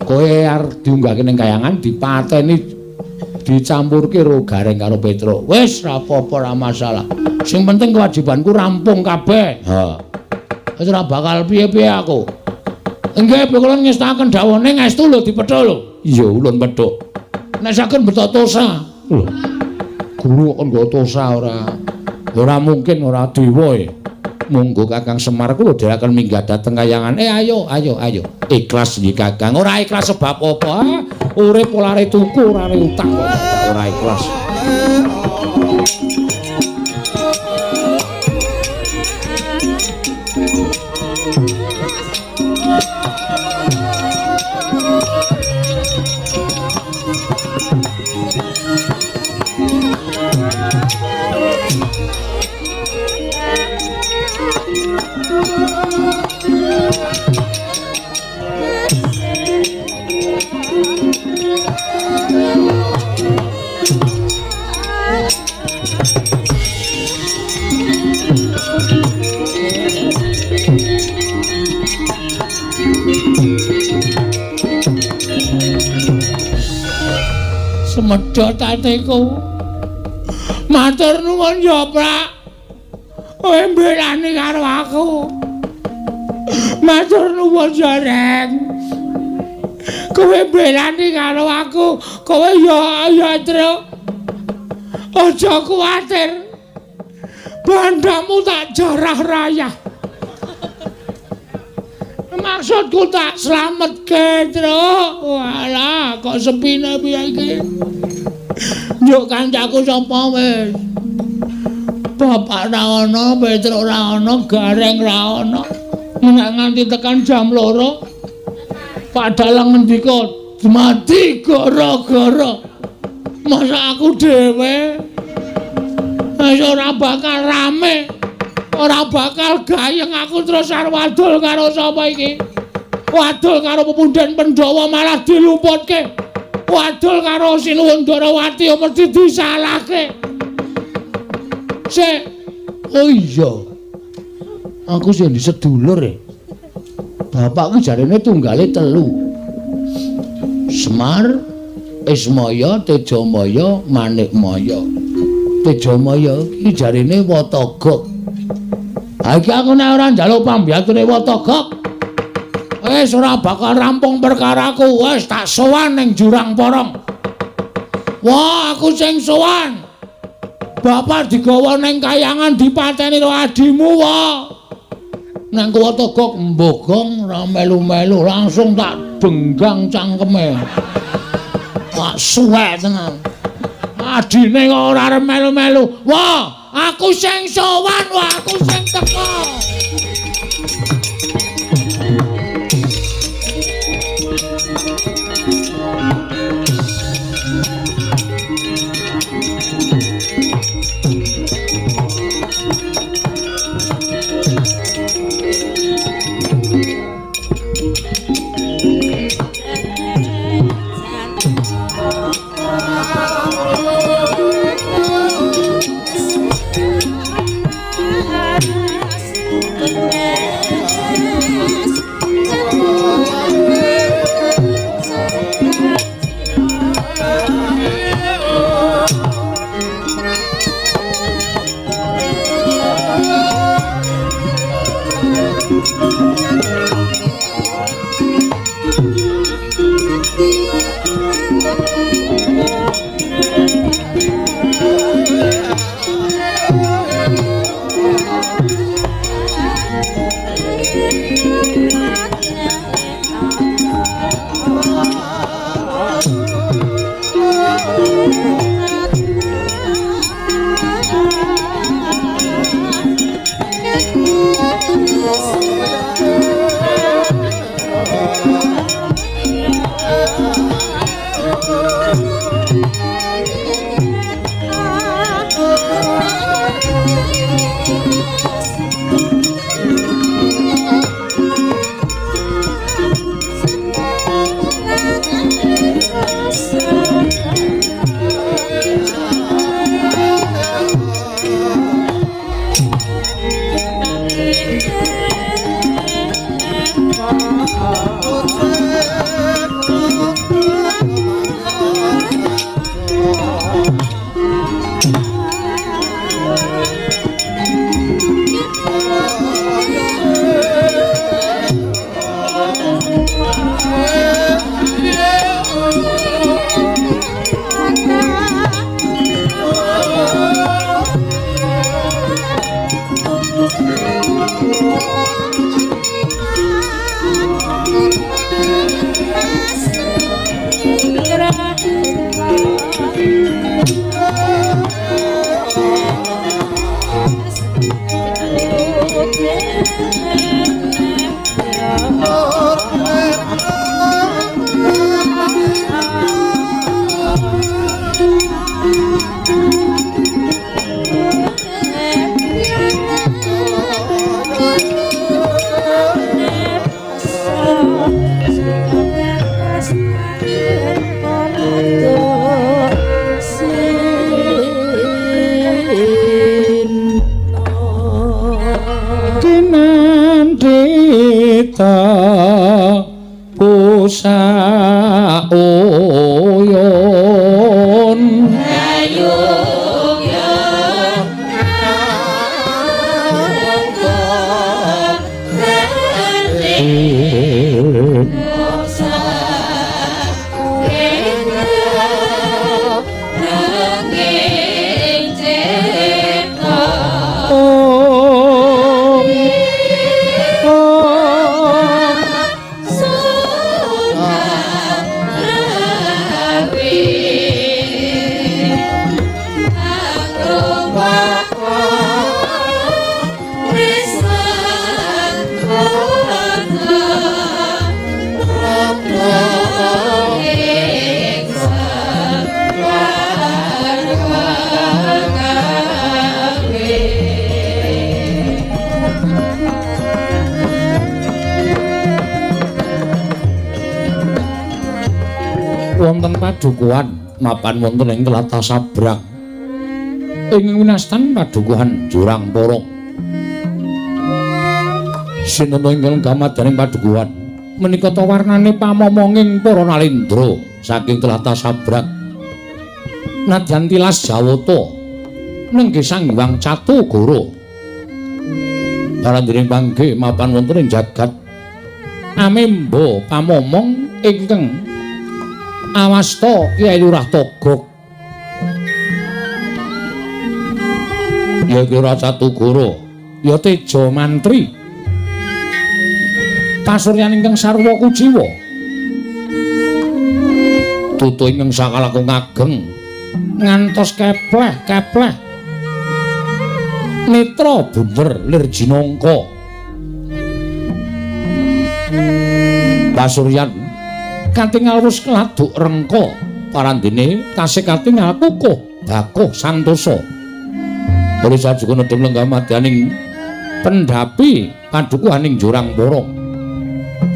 Kowe arep diunggahke ning kayangan dipateni dicampurke karo Gareng karo Petruk. Wis ra apa-apa, ra masalah. Sing penting kewajibanku rampung kabeh. Ha. Wis ora bakal piye-piye aku. Nggih, kula ngestaken dawane ngestu lho dipethuk lho. Iya, ulun pethuk. Nek saged beto tosa. Lho. Guru kok nggo tosa ora. Ora mungkin ora dewa e. Monggo Kakang Semar kula dherekaken minggah dhateng kayangan. Ayo, ayo, ayo. Ikhlas nggih Kakang. Ora ikhlas sebab apa? Urip olare tuku ora utang kok ora ikhlas. Semedhot atiku. Matur nuwun ya, Pak. Kowe mbelani karo aku. Matur nuwun ya, Reng. Kowe mbelani karo aku. Kowe ya ya, Truk. Aja kuwatir. Bandamu tak jarah rayah. Maksudku tak slametke, Truk. Walah, kok sepine piye iki? Njuk kancaku sapa wis? Bapak ra ono, Petruk ra ono, Gareng ra ono. Nek nganti tekan jam 2, Pak Dalang ngendika, "Mati gara-gara." Masa aku dhewe wis ora bakal rame. Ora bakal gayeng aku terus arep wadul karo sapa iki? Wadul karo pepunden Pandhawa malah dilumputke. Wadul karo Sinuwun Ndarawati mesti disalahke. Sik. Oh iya. Aku sing sedulur e. Bapakku jarene tunggale 3. Semar, Ismaya, Tejamaya, Manikmaya. Tejamaya iki jarene Watagok. Ha iki aku nek ora njaluk pambiyature Watagok, wis ora bakal rampung perkaraku. Wis tak sowan ning Jurang Porong. Wah, aku sing sowan. Bapak digawa ning kayangan dipateni karo adimu, wah. Nang Watagok mbogong ora melu-melu, langsung tak benggang cangkeme. Tak suwek tenan. Adine kok ora arep melu-melu. Wah, aku sing sowan, wah aku sing teko. Wonten padukuhan mapan wonten ing tlatah Sabrang ing winastan padukuhan Jurang Porong. Sinten ingkang gamadaning padukuhan menika ta warnane pamomonging para nalendra saking tlatah Sabrang. Nadyan tilas Jawata nenggih Sang Hyang Catugara parandene panggih mapan wonten ing jagat amemba pamomong ingkang awasta Kyai Lurah Togog ya Lurah Catugara ya Teja Mantri pasuryan ingkang sarwa kuciwa tutu ingkang sakalakung ageng ngantos kepleh-kepleh netra bunder lir jinangka pasuryan katingal wus keladuk rengka parandene tasih katingal kukuh bakuh santosa. Oleh sajuga nedheng lenggah madyaning pendhapi padukuhaning Jurang Porong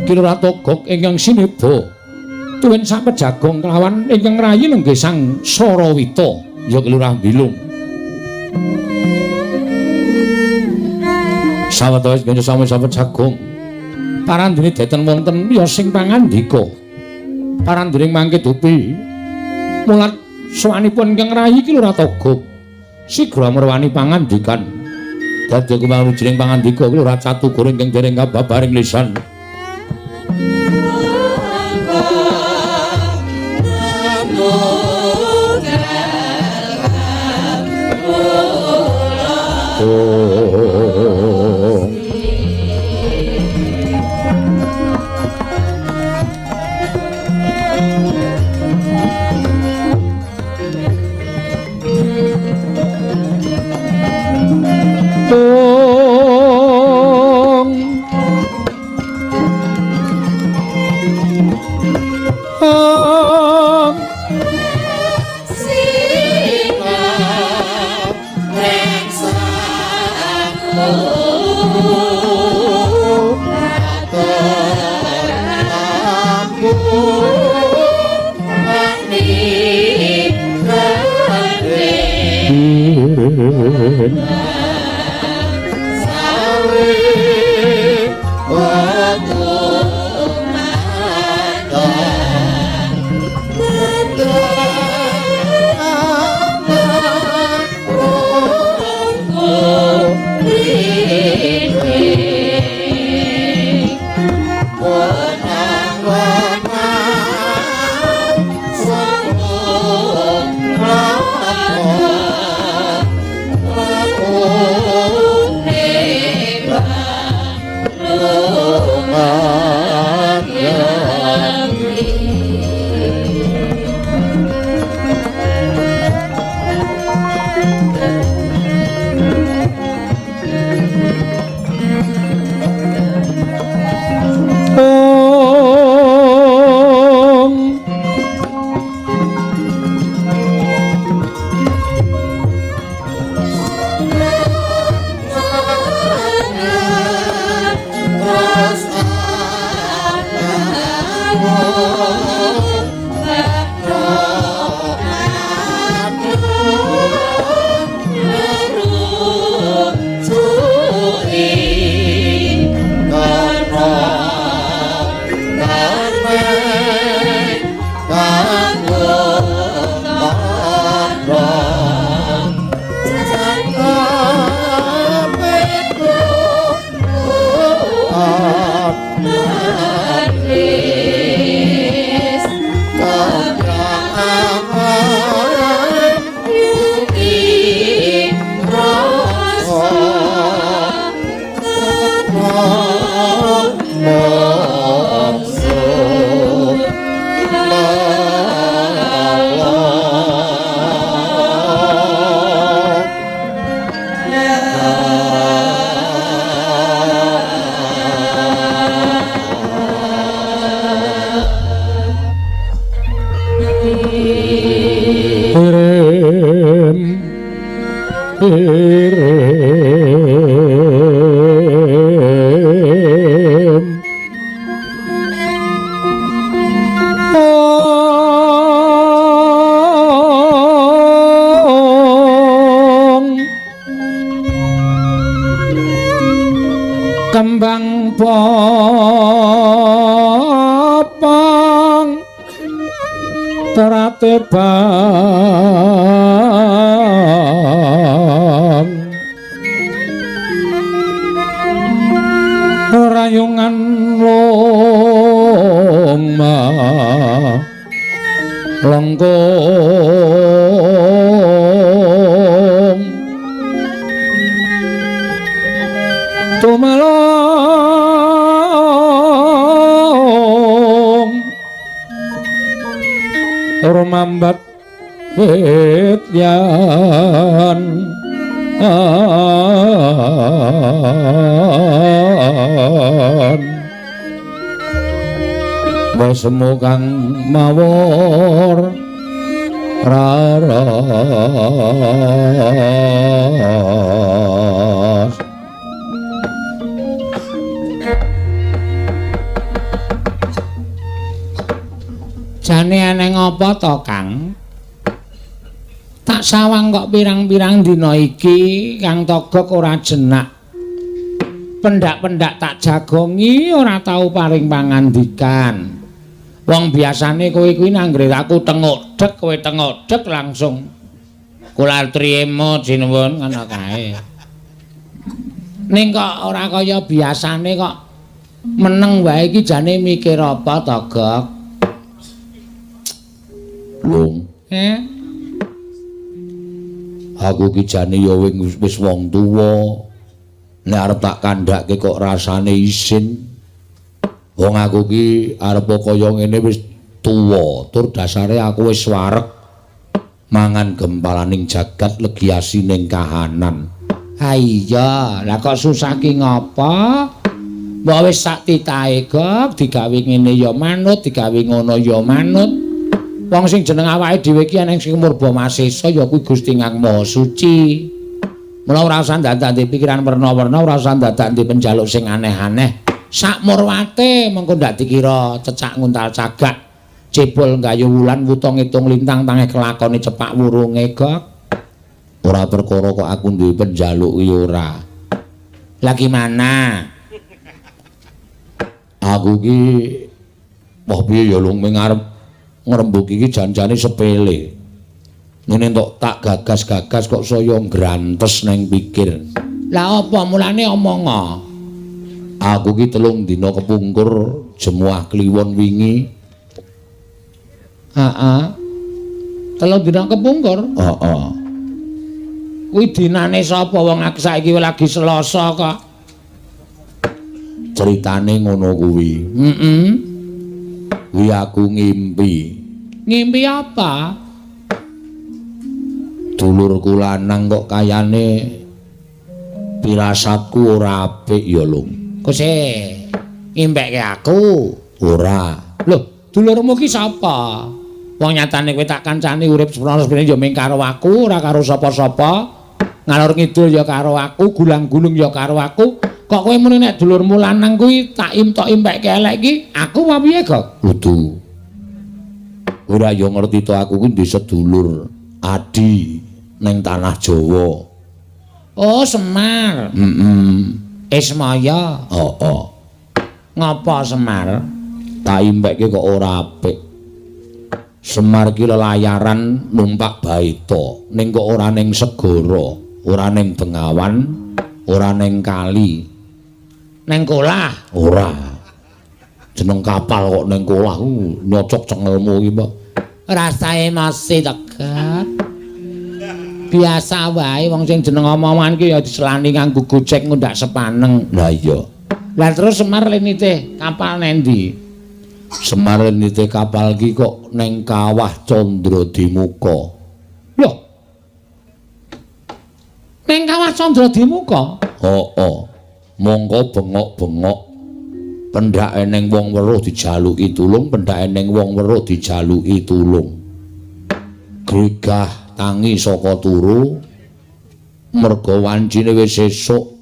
Ki Lurah Togog ingkang sineba tuwin sapejagong kelawan ingkang rayi nenggih Sang Sarawita ya Ki Lurah Bilung. Sawetawis kanca sami sapejagong parandene deten wonten ya sing pangandika parandene mangke dupi mulat sowanipun ingkang rayi Ki Lurah Togog sigra merwani pangandikan dadi kumang wijining pangandika Ki Lurah Catugara ingkang dereng kababaring lisan. Kembang popong terate bang rayungan loma lengkung tumelong rumambat wit yan Wesemu kang mawur raras. Jane aneng apa to, Kang? Tak sawang kok pirang-pirang dina iki Kang Togok ora jenak. Pendak-pendak tak jagongi ora tau paring pangandikan. Wong biasane kowe kuwi nanggre aku tengok dek, kowe tengok dek langsung kula trimo jinuwun ngono kae. Ning kok ora kaya biasane kok meneng wae iki jane mikir apa to, Gok? Lung. Eh? Aku ki jane ya wis wong tuwa. Nek arep tak kandhake kok rasane isin. Wong aku ki arep kaya ngene wis tuwa, tur dasare aku wis wareg mangan gempalaning jagat legi asining kahanan. Ha iya, lah kok susah ki ngapa? Mbok wis sak titahe gok digawe ngene ya manut, digawe ngono ya manut. Wong sing jeneng awake dhewe ki eneng sing murba masesa ya kuwi Gusti Kang Maha Suci. Mula ora usah dadak pikiran werna-werna, ora usah dadak penjaluk sing aneh-aneh. Sak murwate mengko ndak dikira cecak nguntal cagak. Cebol gayu wulan wuta ngitung lintang tangeh kelakone cepak wurunge gok. Ora perkara kok aku duwe penjaluk ki ora. Lah gimana? Aku ki wah piye ya lung ming arep ngrembug iki janjane sepele. Ngene entuk tak gagas-gagas kok saya ngrantes neng pikir. Lah apa mulane omong? Aku ki 3 dina kepungkur jemuah kliwon wingi. Heeh. 3 dina kepungkur? Heeh. Kuwi dinane sapa wong aku saiki lagi Selasa kok. Ceritane ngono kuwi. Heeh. Kuwi aku ngimpi. Ngimpi apa? Dulurku lanang kok kayane pirasatku ora apik ya, Lung. Kose ngimpekke aku? Ora. Lho, dulurmu ki sapa? Wong nyatane kowe tak kancani urip seprono-seprene ya mung karo aku, ora karo sapa-sapa. Ngalor ngidul ya karo aku, gulang-gulung ya karo aku. Kok kowe muni nek dulurmu lanang kuwi tak imtok impekke elek iki, aku apa piye, Gok? Kudu. Ora ya ngerti to aku kuwi ndek sedulur adi ning tanah Jawa. Oh, Semar. Heeh. Ismaya. Heeh. Ngapa Semar? Tak impekke kok ora apik. Semar ki lelayaran numpak baita, ning kok ora ning segara, ora ning bengawan, ora ning kali. Ning kolah? Ora. Jeneng kapal kok ning kolah ku nyocok cengelmu iki, Mbak. Rasae masih tegat. Biasa wae wong sing jeneng omongan ki ya diselani nganggo gojek ngundak sepaneng. Lah iya. Lah terus Semar nitih kapal nendi? Semar nitih kapal ki kok ning Kawah Candradimuka. Loh. Ning Kawah Candradimuka? Heeh. Mongko bengok-bengok pendhake ning wong weruh dijaluki tulung, pendhake ning wong weruh dijaluki tulung. Gregah tangi saka turu merga wancine wis esuk.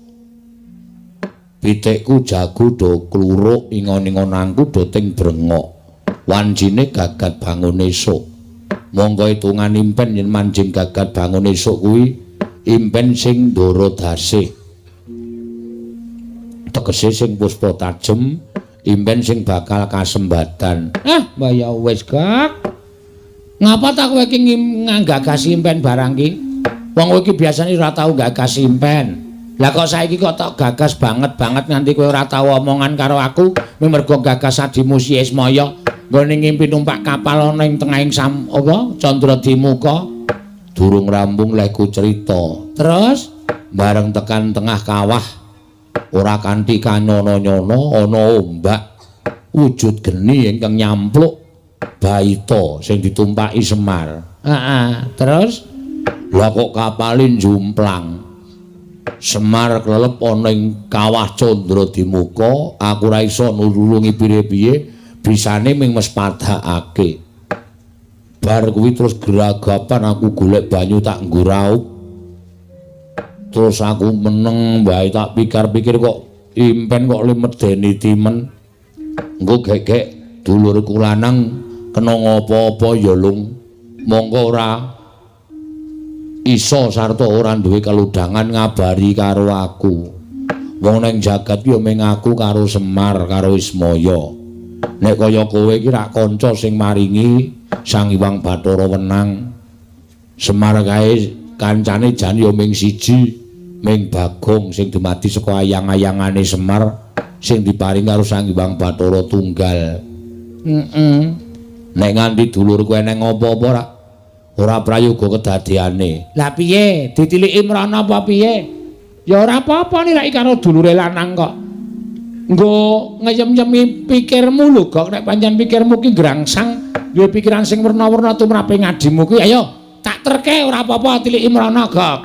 Pitikku jago do kluruk, ingon-ingonanku do ting brengok. Wancine gagat bangun esuk. Monggo hitungan impen yen manjing gagat bangun esuk kuwi impen sing ndara dasih. Tegese sing puspa tajem, impen sing bakal kasembatan. Ah, mbah ya wis, Gak. Ngapa ta kowe iki nggagas impen barang ki? Wong kowe iki biasane ora tau gagas impen. Lah kok saiki kok tok gagas banget-banget nganti kowe ora tau omongan karo aku, mergo gagas adimu si Ismaya nggone ngimpi numpak kapal ana ing tengahing sam apa Candradimuka. Durung rampung lehku crita. Terus bareng tekan tengah kawah ora kanthi kanyono-nyono ana ombak wujud geni ingkang nyampluk baita sing ditumpaki Semar. Heeh, terus lah kok kapale njumplang. Semar klelep ana ing Kawah Candradimuka, aku ora iso nulungi piye-piye, bisane ming mespadakake. Bar kuwi terus geragapan aku golek banyu tak nggo raup. Terus aku meneng wae tak pikir-pikir kok impen kok limedeni timen. Engko gek-gek dulurku lanang kena ngapa-apa ya Lung. Mongko ora iso sarta ora duwe keludangan ngabari karo aku. Wong ning jagat ki ya mung aku karo Semar karo Ismaya. Nek kaya kowe iki rak kanca sing maringi Sang Hyang Bathara wenang. Semar kae kancane jan ya mung siji, mung Bagong sing dumadi saka ayang-ayangane Semar sing diparing karo Sang Hyang Bathara tunggal. Heeh. Nek nganti dulurku eneng apa-apa ora ora prayoga kedadeane. Lah piye? Ditiliki mrana apa piye? Ya ora apa-apa niraki karo dulure lanang kok. Nggo ngeyem-yemi pikirmu lho, Gok. Nek pancen pikirmu ki ngrangsang, duwe pikiran sing werna-werna tumrape ngadimu kuwi, ayo tak terke ora apa-apa tiliki mrana, Gok.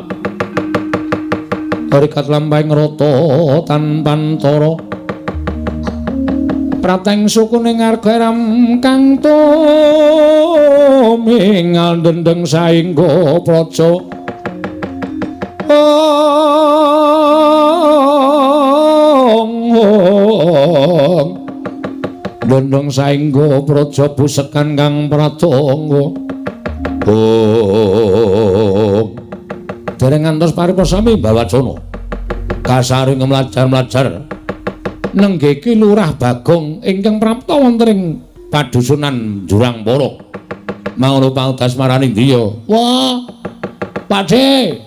Rikat lampahing rata tanpantara. Prateng sukune ngarga ram kang tumingal dendeng saengga praja. Dendeng saengga praja busekan kang pratangga. Oh. Dereng ngantos paripasami bawacana. Kasaring mlajar-mlajar nenggih Ki Lurah Bagong ingkang prapta wonten ing padusunan Jurang Poro. Mangono paudas marani ndi ya? Wah. Pakde,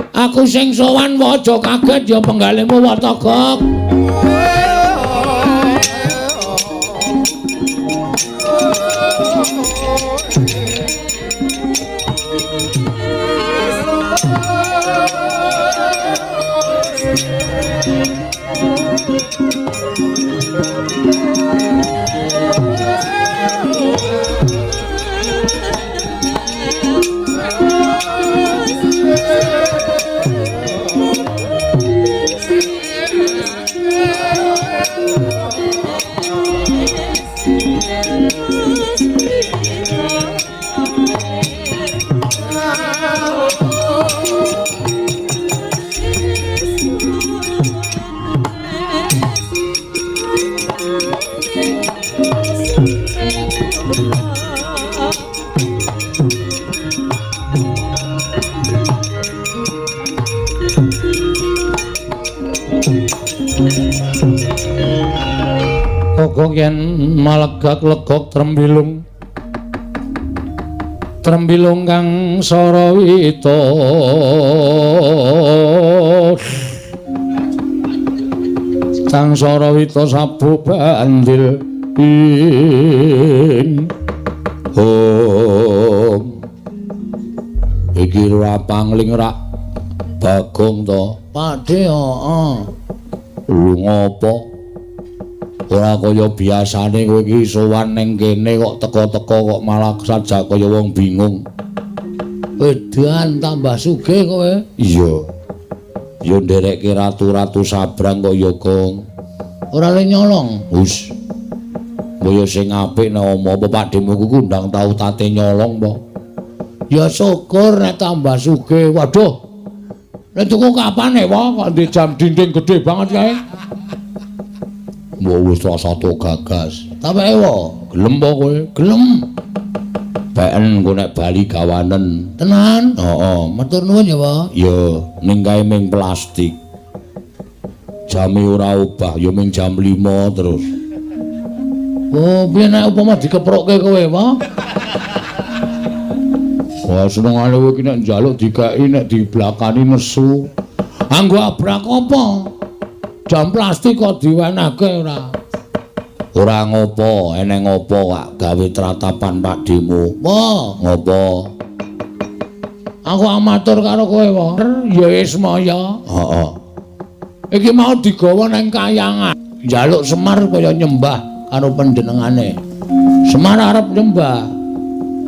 aku sing sowan wae aja kaget ya penggalihmu Watagok. Kok yen malegak-legok trembilung trembilung kang sarawita kang sarawita sabu bandil ing om iki ora pangling rak Bagong to Pakde heeh lho ngopo ora kaya biasane kowe iki sowan ning kene kok teka-teka kok malah sajak kaya wong bingung. Edan tambah sugih kowe. Iya. Ya nderekke ratu-ratu sabrang kok ya, Gong. Ora le nyolong. Wis. Mbok sing apik nek omong apa pakdemu ku kundang tau tate nyolong apa? Ya syukur nek tambah sugih. Waduh. Nek tuku kapan e, Wong? Kok ndek jam dinding gedhe banget kae. Mbok wis satu gagas. Tambah ewa, gelem apa kowe? Gelem. Beken engko nek bali gawanen. Tenan? Heeh, matur nuwun ya, Pak. Ya, ning kae ming plastik. Jame ora obah, ya ming jam 5 terus. Oh, piye nek upama dikeprokke kowe, Pak? Wah, senengane kowe iki nek njaluk dikeki nek diblakani nesu. Anggo abrak apa? Jam plastik kok diwenehke ora? Ora ngopo, eneng ngopo kak gawe tratapan pakdemu. Wah, ngopo? Aku amatur karo kowe, Pak. Ya Ismaya. Heeh. Iki mau digawa nang kayangan. Njaluk Semar kaya nyembah karo panjenengane. Semar arep nyembah.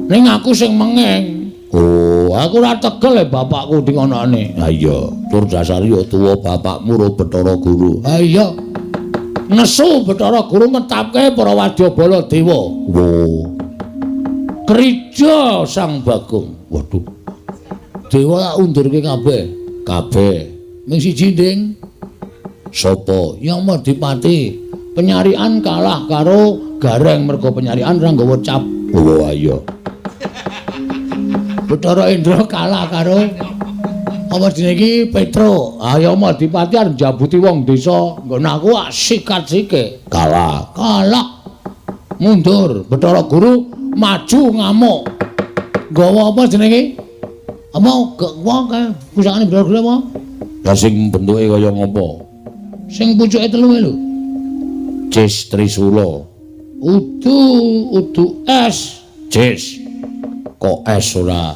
Ning aku sing mengeng. Oh, aku ora tegel e bapakku dingonone. Ha iya, tur dasare ya tuwa bapakmu ro Bathara Guru. Ha iya. Nesu Bathara Guru metapke para wadyabala dewa. Wo. Krija Sang Bagong. Waduh. Dewa tak undurke kabeh. Kabeh. Ming siji, Ding. Sapa? Yama Dipati. Penyarian kalah karo Gareng mergo penyarian ora nggawa cap. Oh iya. Bathara Indra kalah karo apa jenenge iki Petro. Ayo Dipati arep njabuti wong desa. Nggon aku sikat sike. Kalah. Kalah. Mundur. Bathara Guru maju ngamuk. Nggawa apa jenenge iki? Apa wong kae pusakane Bathara Guru apa? Lah sing bentuke kaya ngopo? Sing pucuke telu lho. Cis Trisula. Udu udu es. Cis. Kok es ora?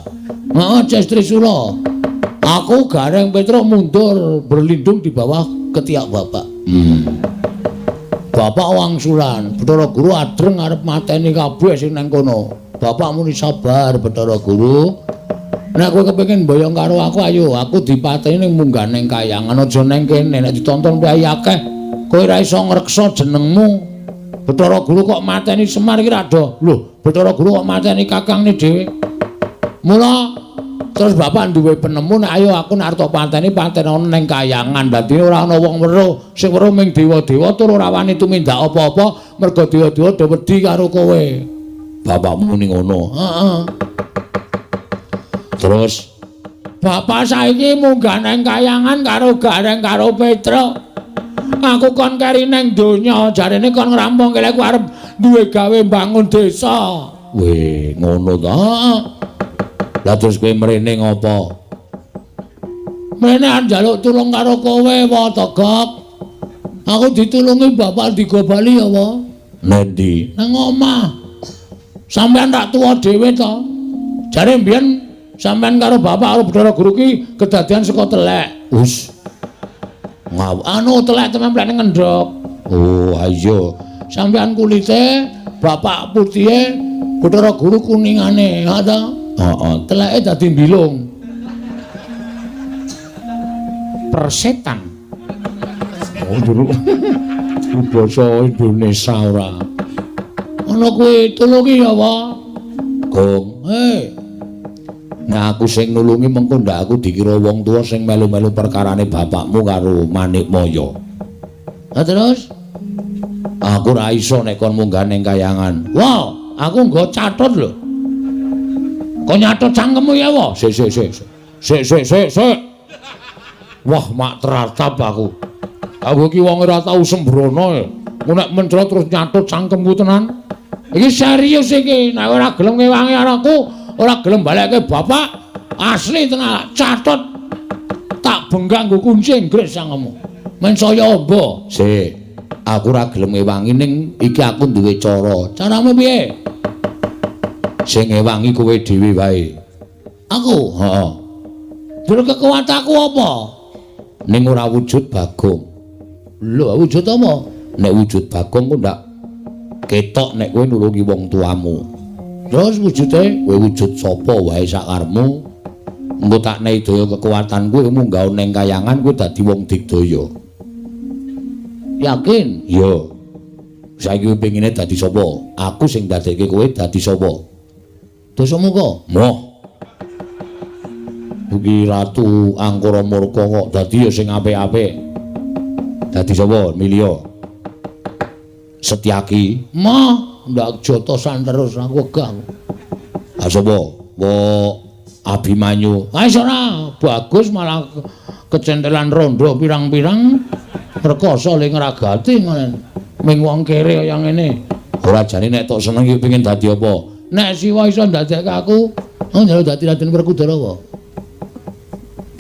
Heeh, Cis Trisula. Aku Gareng Petruk mundur berlindung di bawah ketiak bapak. Bapak wangsulan, Bathara Guru adreng arep mateni kabeh sing nang kono. Bapak muni sabar Bathara Guru. Nek kowe kepengin mboyong karo aku ayo, aku dipateni ning munggah ning kayangan aja ning kene, nek ditonton priyayi akeh kowe ora iso ngreksa jenengmu. Bathara Guru kok mateni Semar iki ra do. Lho, Bathara Guru kok mateni kakangne dhewe. Mula terus bapak duwe penemu nek ayo aku nek arep pateni patenono ning kayangan. Dadi ora ana wong weruh, sing weruh ming dewa-dewa tur ora wani tumindak apa-apa mergo dewa-dewa do wedi karo kowe. Bapakmu muni ngono. Heeh. Terus bapak saiki munggah nang kayangan karo Gareng karo Petruk. Aku kon keri nang donya, jarene kon ngrampung kene aku arep duwe gawe mbangun desa. Weh, ngono ta? Lah terus kowe mrene ngopo? Mrene arep njaluk tulung karo kowe, wa Togok. Aku ditulungi bapak digo bali ya, wa. Nendi? Nang omah. Sampeyan tak tuwa dhewe to. Jare mbiyen sampeyan karo bapak karo Bathara Guru ki kedadian saka telek. Wis. Ngaw, anu telek templek ning ngendhog. Oh, ayo. Sampeyan kulite, bapak putihe, Bathara Guru kuningane, ha ta? Heeh, teleke dadi mbilung. Persetan. Oh, jero. Basa Indonesia ora. Ana kuwi tulungi ya, Wa. Gong. Hei. Nah aku sing nulungi mengko ndak aku dikira wong tuwa sing melu-melu perkarane bapakmu karo Manikmaya. Lah terus aku ora iso nek kon munggah ning kayangan. Wah, aku nggo catut lho. Kok nyatut cangkemmu ya, wa? Sik sik sik. Sik sik sik sik. Wah, mak teratap aku. Aku iki wong ora tau sembrono ya. Engko nek mencrot terus nyatut cangkemku tenan. Iki serius iki, nek ora gelem ngewangi anakku, ora gelem balekke bapak, asli tenan catut tak benggak nggo kunci Inggris cangkemmu. Men saya amba. Sik, aku ora gelem ngewangi ning iki aku duwe cara. Caramu piye? Sing ngewangi kowe dhewe wae. Aku? Heeh. Terus kekuatanku apa? Ning ora wujud Bagong. Lho, wujud apa? Nek wujud Bagong ku ndak ketok nek kowe nulungi wong tuamu. Terus wujude kowe wujud sapa wae sakarepmu. Engko tak nehi daya kekuatan kowe munggah ning kayangan kowe dadi wong digdaya. Yakin? Iya. Saiki kowe pengine dadi sapa? Aku sing dadekke kowe dadi sapa? Dasamuka. Moh. Iki Ratu Angkara Murka kok dadi ya sing apik-apik. Dadi sapa? Milio. Setyaki. Moh, ndak jotosan terus aku wegah. Ha sapa? Wo Abimanyu. Ah wis ora, bagus malah kecentelan rondo pirang-pirang rekoso le ngragati ngene. Ming wong kere kaya ngene. Ora jane nek tok seneng iki pengin dadi apa? Nek Siwa iso ndadekke aku, oh njaluk dadi Raden Werkudara apa?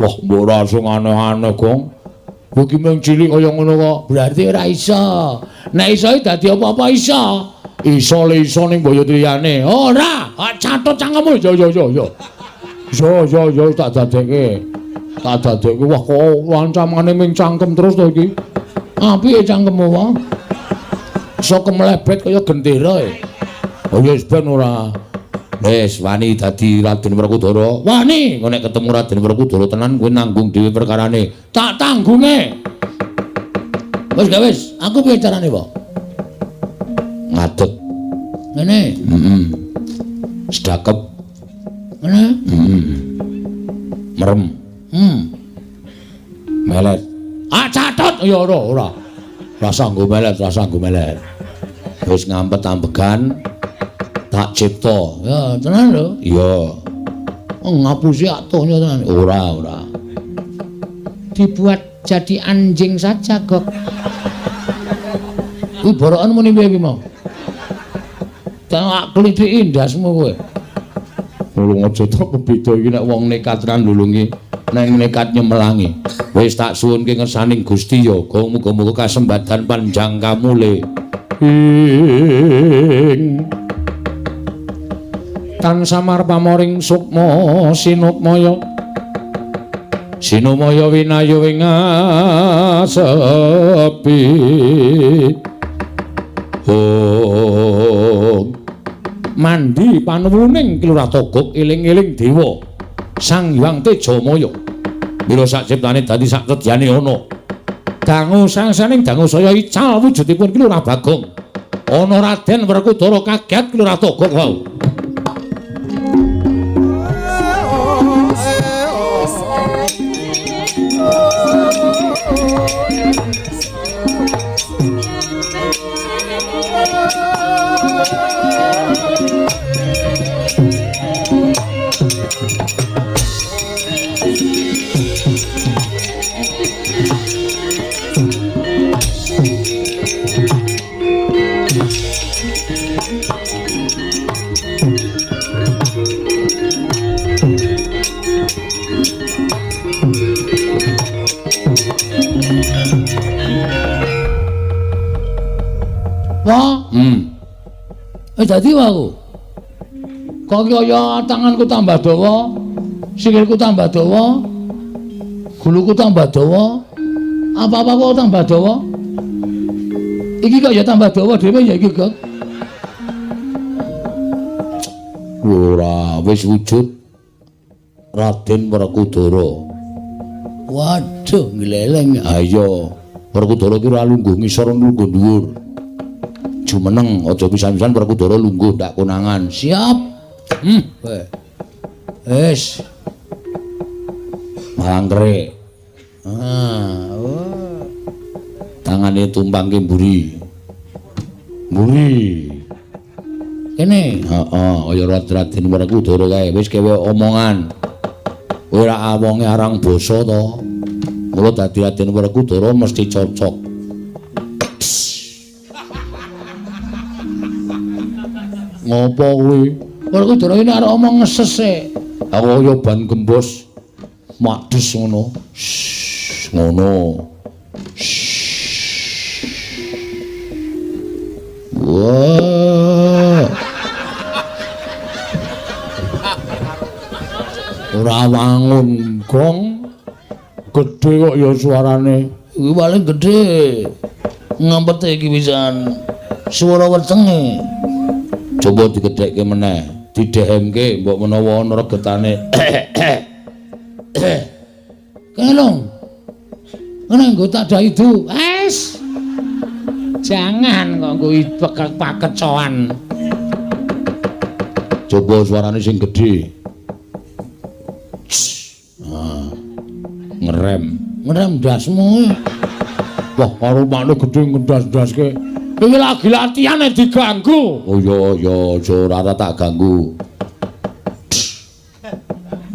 Wah, mbok ora sing aneh-aneh, Gong. Kowe iki mung cilik kaya ngono kok. Berarti ora iso. Nek iso dadi apa-apa iso. Iso le iso ning boyo liyane. Ora, catut cangkemmu. Yo yo yo yo. Yo yo yo tak dadekke. Tak dadekke. Wah, kok ancamane ming cangkem terus to iki. Apike cangkemmu wae. Iso kemlebet kaya gendera e. Oh ya wis ben ora. Wis wani dadi Raden Werkudara. Wani, engko nek ketemu Raden Werkudara tenan kowe nanggung dhewe perkarane. Tak tanggunge. Wis gak wis, aku piye carane, Pak? Ngadeg. Ngene. Heeh. Sedakep. Ngene. Heeh. Merem. Melet. Ah catut ya ora ora. Rasa nggo melet, rasa nggo melet. Wis ngampet ambegan. Tak cipta. Ya, tenan lho. Iya. Oh, ngapusi atuhnya tenan. Ora, ora. Dibuat jadi anjing saja, Gok. Kuwi borokan muni piye iki mau? Tak klithiki ndasmu kowe. Nulung aja tok beda iki nek wong nekat tenan nulungi, nek nekat nyemelangi. Wis tak suwunke ngersaning Gusti ya, muga-muga kasembadan panjang kamule. Ing Tan samar pamoring sukma sinukmaya. Sinumaya winayu ing asepi. Om. Mandi panuwuning Ki Lurah Togog eling-eling dewa Sang Hyang Tejamaya. Mila sak ciptane dadi sak tedyane ana. Dangu sangsaning dangu saya ical wujudipun Ki Lurah Bagong. Ana Raden Werkudara kaget Ki Lurah Togog wau. Wah. Dadi aku. Kok kaya tanganku tambah dawa, sikilku tambah dawa, guluku tambah dawa, apa-apa kok tambah dawa. Iki kok ya tambah dawa dhewe ya iki, Gok. Ora, wis wujud Raden Werkudara. Waduh, ngleleng. Ayo, Werkudara ki ora lungguh ngisor lungguh dhuwur. Jumeneng aja pisan-pisan Werkudara lungguh ndak konangan. Siap. Wis. Malangkere. Ah, oh. Tangane tumpangke mburi. Mburi. Kene. Heeh, kaya Raden Werkudara kae wis kewe omongan. Kowe ora awonge arang basa to. Mula dadi Raden Werkudara mesti cocok. Ngopo kuwi? Werkudara ini arep omong ngeses e. Aku kaya ban gembos. Makdes ngono. Ngono. Wah. Ora wangun gong. Gedhe kok ya suarane. Iki paling gedhe. Ngampete iki pisan. Swara wetenge. Coba digedhekke meneh, didehemke mbok menawa ana regetane. Kelong. Ngene nggo tak daidu. Wes. Jangan kok nggo pakecoan. Coba suarane sing gedhe. Ah. Ngerem. Ngerem ndasmu. Wah, karo makne gedhe ngendas-ndaske. Iki lagi latihan diganggu. Oh iya iya, aja ora tak ganggu.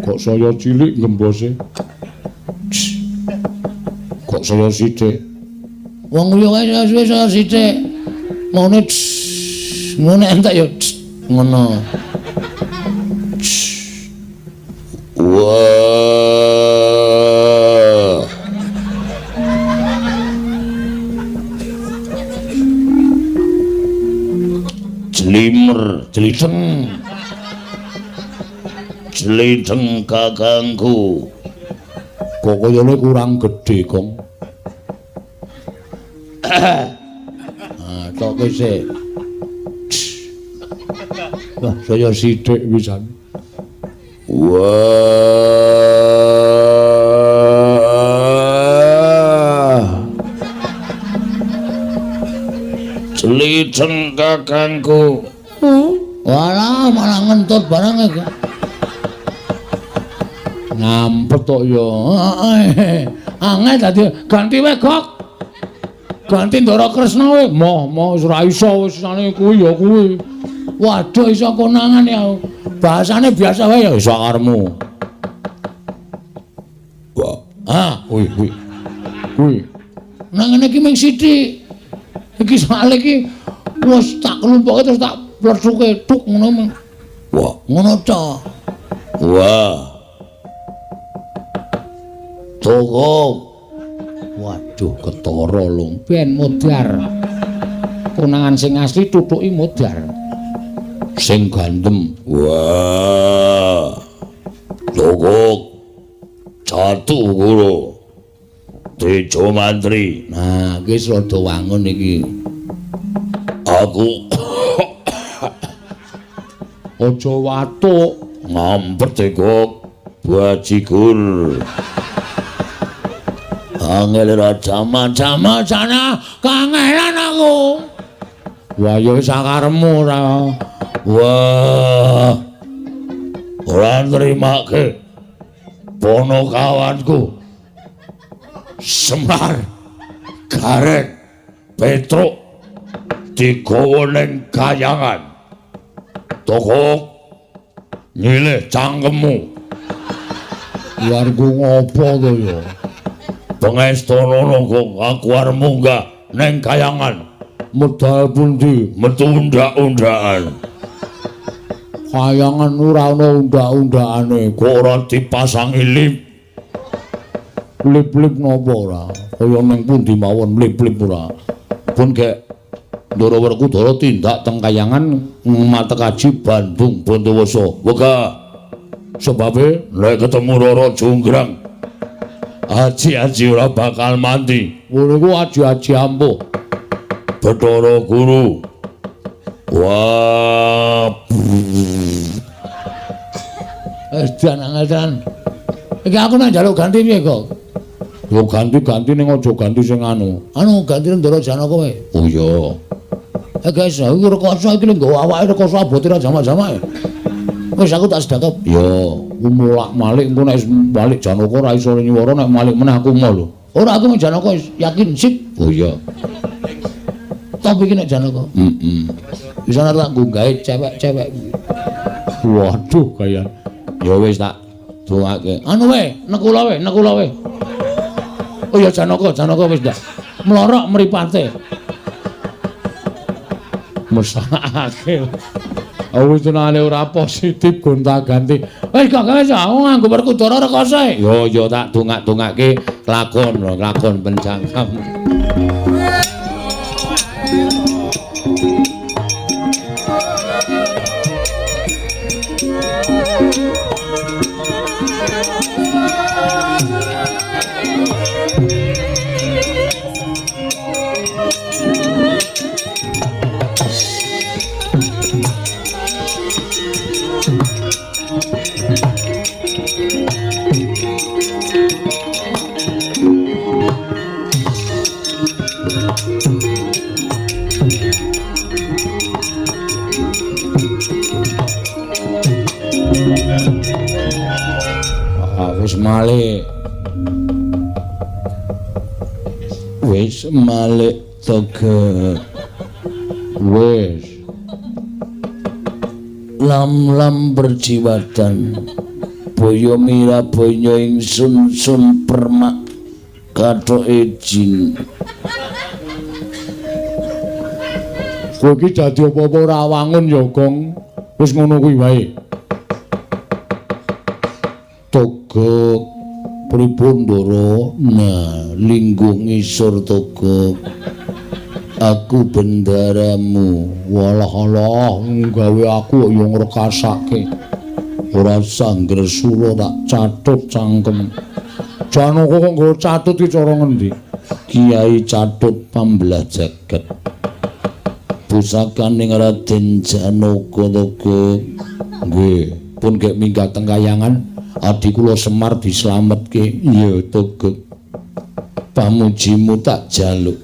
Kok saya cilik ngembose. Kok saya sithik. Wong liya kae suwe saya sithik. Ngene ngene entek ya ngono. Wah. Jlimer, jlitheng. Jlitheng kakangku. Kok kayane kurang gedhe, Gong. Ah, tok sik. Wah, saya sithik pisan. Wah. Jlitheng kakangku. Walah, malah ngentut barang iki. Ngampet tok ya. Angel dadi ganti wae, Gok. Ganti Ndara Kresna wae. Moh, moh wis ora iso wis sane kuwi ya kuwi. Waduh iso konangan ya. Bahasane biasa wae ya iso karepmu. Wah, ah, kuwi kuwi. Kuwi. Nang ngene iki mung sithik. Iki soalé iki wis tak klumpuke terus tak plethuke tuk ngono. Wah, ngono ta. Wah. Togok. Waduh, ketara lho. Ben modar. Konangan sing asli tutuki modar. Sing gandem. Wah. Togok. Catu Guru. Tejo Mantri. Nah, iki wis rada wangun iki. Aku aja watuk, ngampet kok. Bajigur. Angel raja macam sana kangelan aku. Wah ya wis sakarepmu ora. Wah. Ora nrimake ponokawanku. Semar, Gareng, Petruk digawa ning kayangan. Tokok nyilih cangkemmu. Warga ngopo to ya? Pengestana kok aku arep munggah ning kayangan. Medal pundi? Metu undak-undakan. Kayangan ora ana undak-undakane. Kok ora dipasangi lip? Lip-lip napa ora? Kaya ning pundi mawon lip-lip ora. Pun gek Ndara Werkudara tindak teng kayangan matekaji Bandung Bondowoso. Wegah. Sebabe nek ketemu Rara Jonggrang, aji-aji ora bakal mati. Ngono iku aji-aji ampuh. Bathara Guru. Wah. Edan angelan. Iki aku nek njaluk ganti piye kok? Yo ganti-ganti ning aja ganti sing anu. Anu ganti Ndara Janaka wae. Oh iya. Guys, iki rekoso iki lho nggawa awake rekoso abote ra jamak-jamak. Wis aku tak sedekap. Yo, mulak-malik engko nek balik Janaka ora iso nyuwara nek malik meneh aku mo lho. Ora aku nek Janaka yakin sip. Oh iya. Tapi iki nek Janaka. Heeh. Wis ana tak nggawe cewek-cewek. Waduh kaya. Ya wis tak dongake. Anu wae, nekula wae, nekula wae. Oh ya Janaka, Janaka wis ndak. Mlorok mripate. Mesakake. Wis tenane ora positif gonta-ganti. Wis kok wis aku nganggo Werkudara rekoso. Yo yo tak dongak-dongake lakon, lakon pencangkam. Wis malik. Wis malik toge. Wis. Lam-lam berjiwatan. Boyo mira boyo ingsun sun permak kathoke jin. Kowe iki dadi apa-apa ora wangun ya, Gong. Wis ngono kuwi wae. Togok pripun Ndara? Nah, lingguh ngisor Togok. Aku bendaramu. Walah alah gawe aku kok ya ngrekasake. Ora sangger sura tak catut cangkem. Janaka kok nggo catut iki cara ngendi? Kiai Catut pambelah jagat. Pusakaning Raden Janaka Togok. Nggih, pun gek minggat teng kayangan. Adi kula Semar dislametke. Iya Togok. Pamujimu tak jaluk.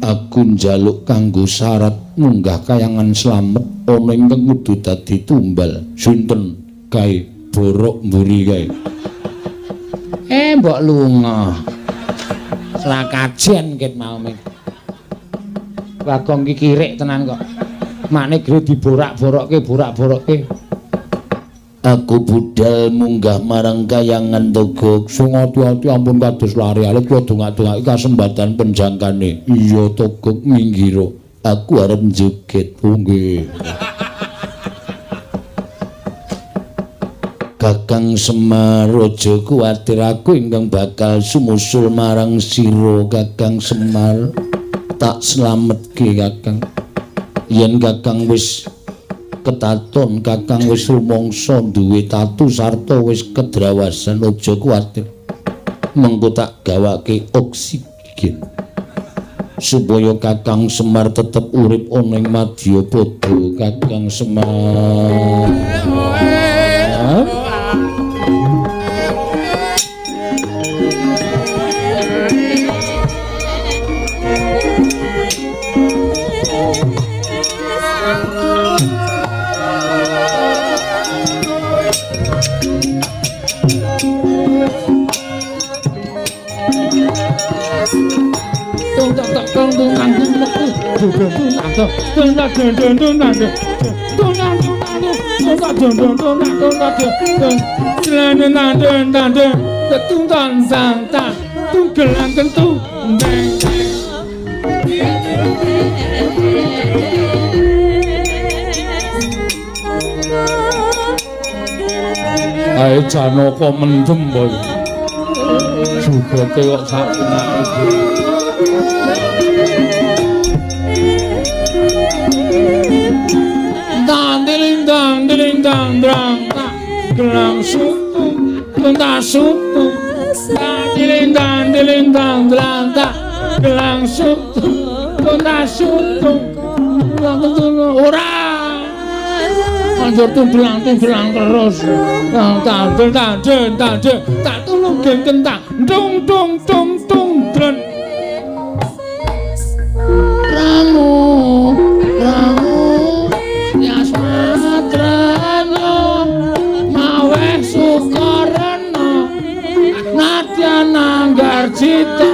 Aku njaluk kanggo syarat munggah kayangan slamet ana ingkang kudu dadi tumbal. Sinten kae borok mburi kae? Mbok lunga. Lakajen ket mau ming. Bagong iki kirik tenan kok. Makne gre diborak-borokke, borak-borokke. Aku budal munggah marang kayangan Togok. Sing ati-ati ampun kados lari alit kula dongak-dongake kasembatan penjangkane. Iya Togok minggiro. Aku arep njoget. Oh nggih. Kakang Semar aja kuwatir aku ingkang bakal sumusul marang sira Kakang Semar. Tak slametke Kakang. Yen Kakang wis ketaton, Kakang wis rumangsa duwe tatu sarta wis kedrawasan, aja kuwatir. Mengko tak gawake oksigen supaya Kakang Semar tetep urip ana ing madyapada. Kakang Semar. Ae Janaka mendem boy. Jugete kok sak penake. Dang ding dang drang tak gelang sutu tuntas sutu dang ding dang drang tak gelang sutu tuntas sutu ora anjur tundulang tundulang terus tang tang tang tang tak tulung gengken tak dung dung dung dung dren Ramu ramu Yasmatrana maweh sukarana nadyan anggarjita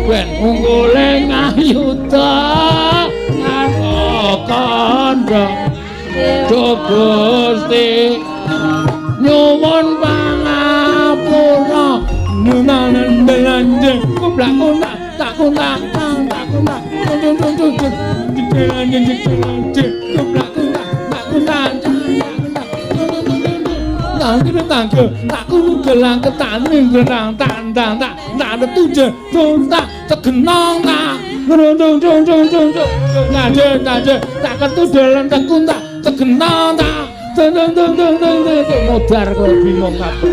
ben unggule ngayuta karo kandha do Gusti nyuwun pangapura nunanan belanja kublak kunak tak kunak tak kunak tung tung tung tung kublak kunak tak kunak tak gelang ketan gelang tandang tak tak tujuh tung tak tegenong tak dung dung dung dung dung ngade ngade tak ketudelan tekun tak tegenong tak dung dung dung dung dung modar kok bingung kabeh.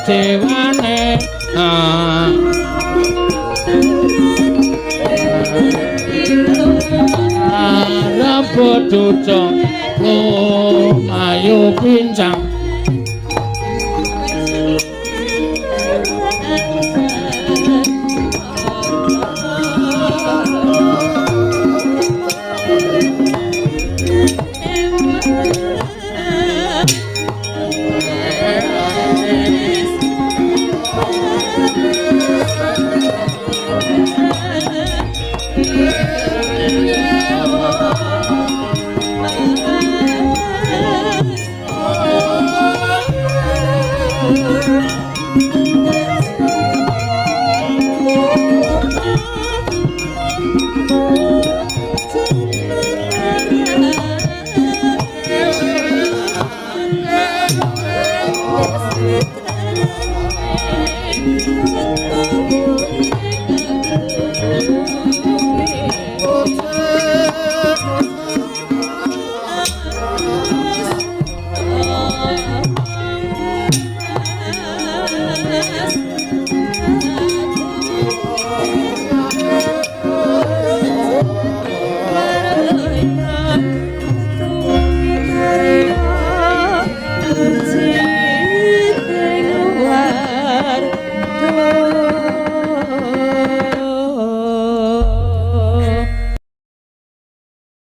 Dewane arep duca lumayu pincang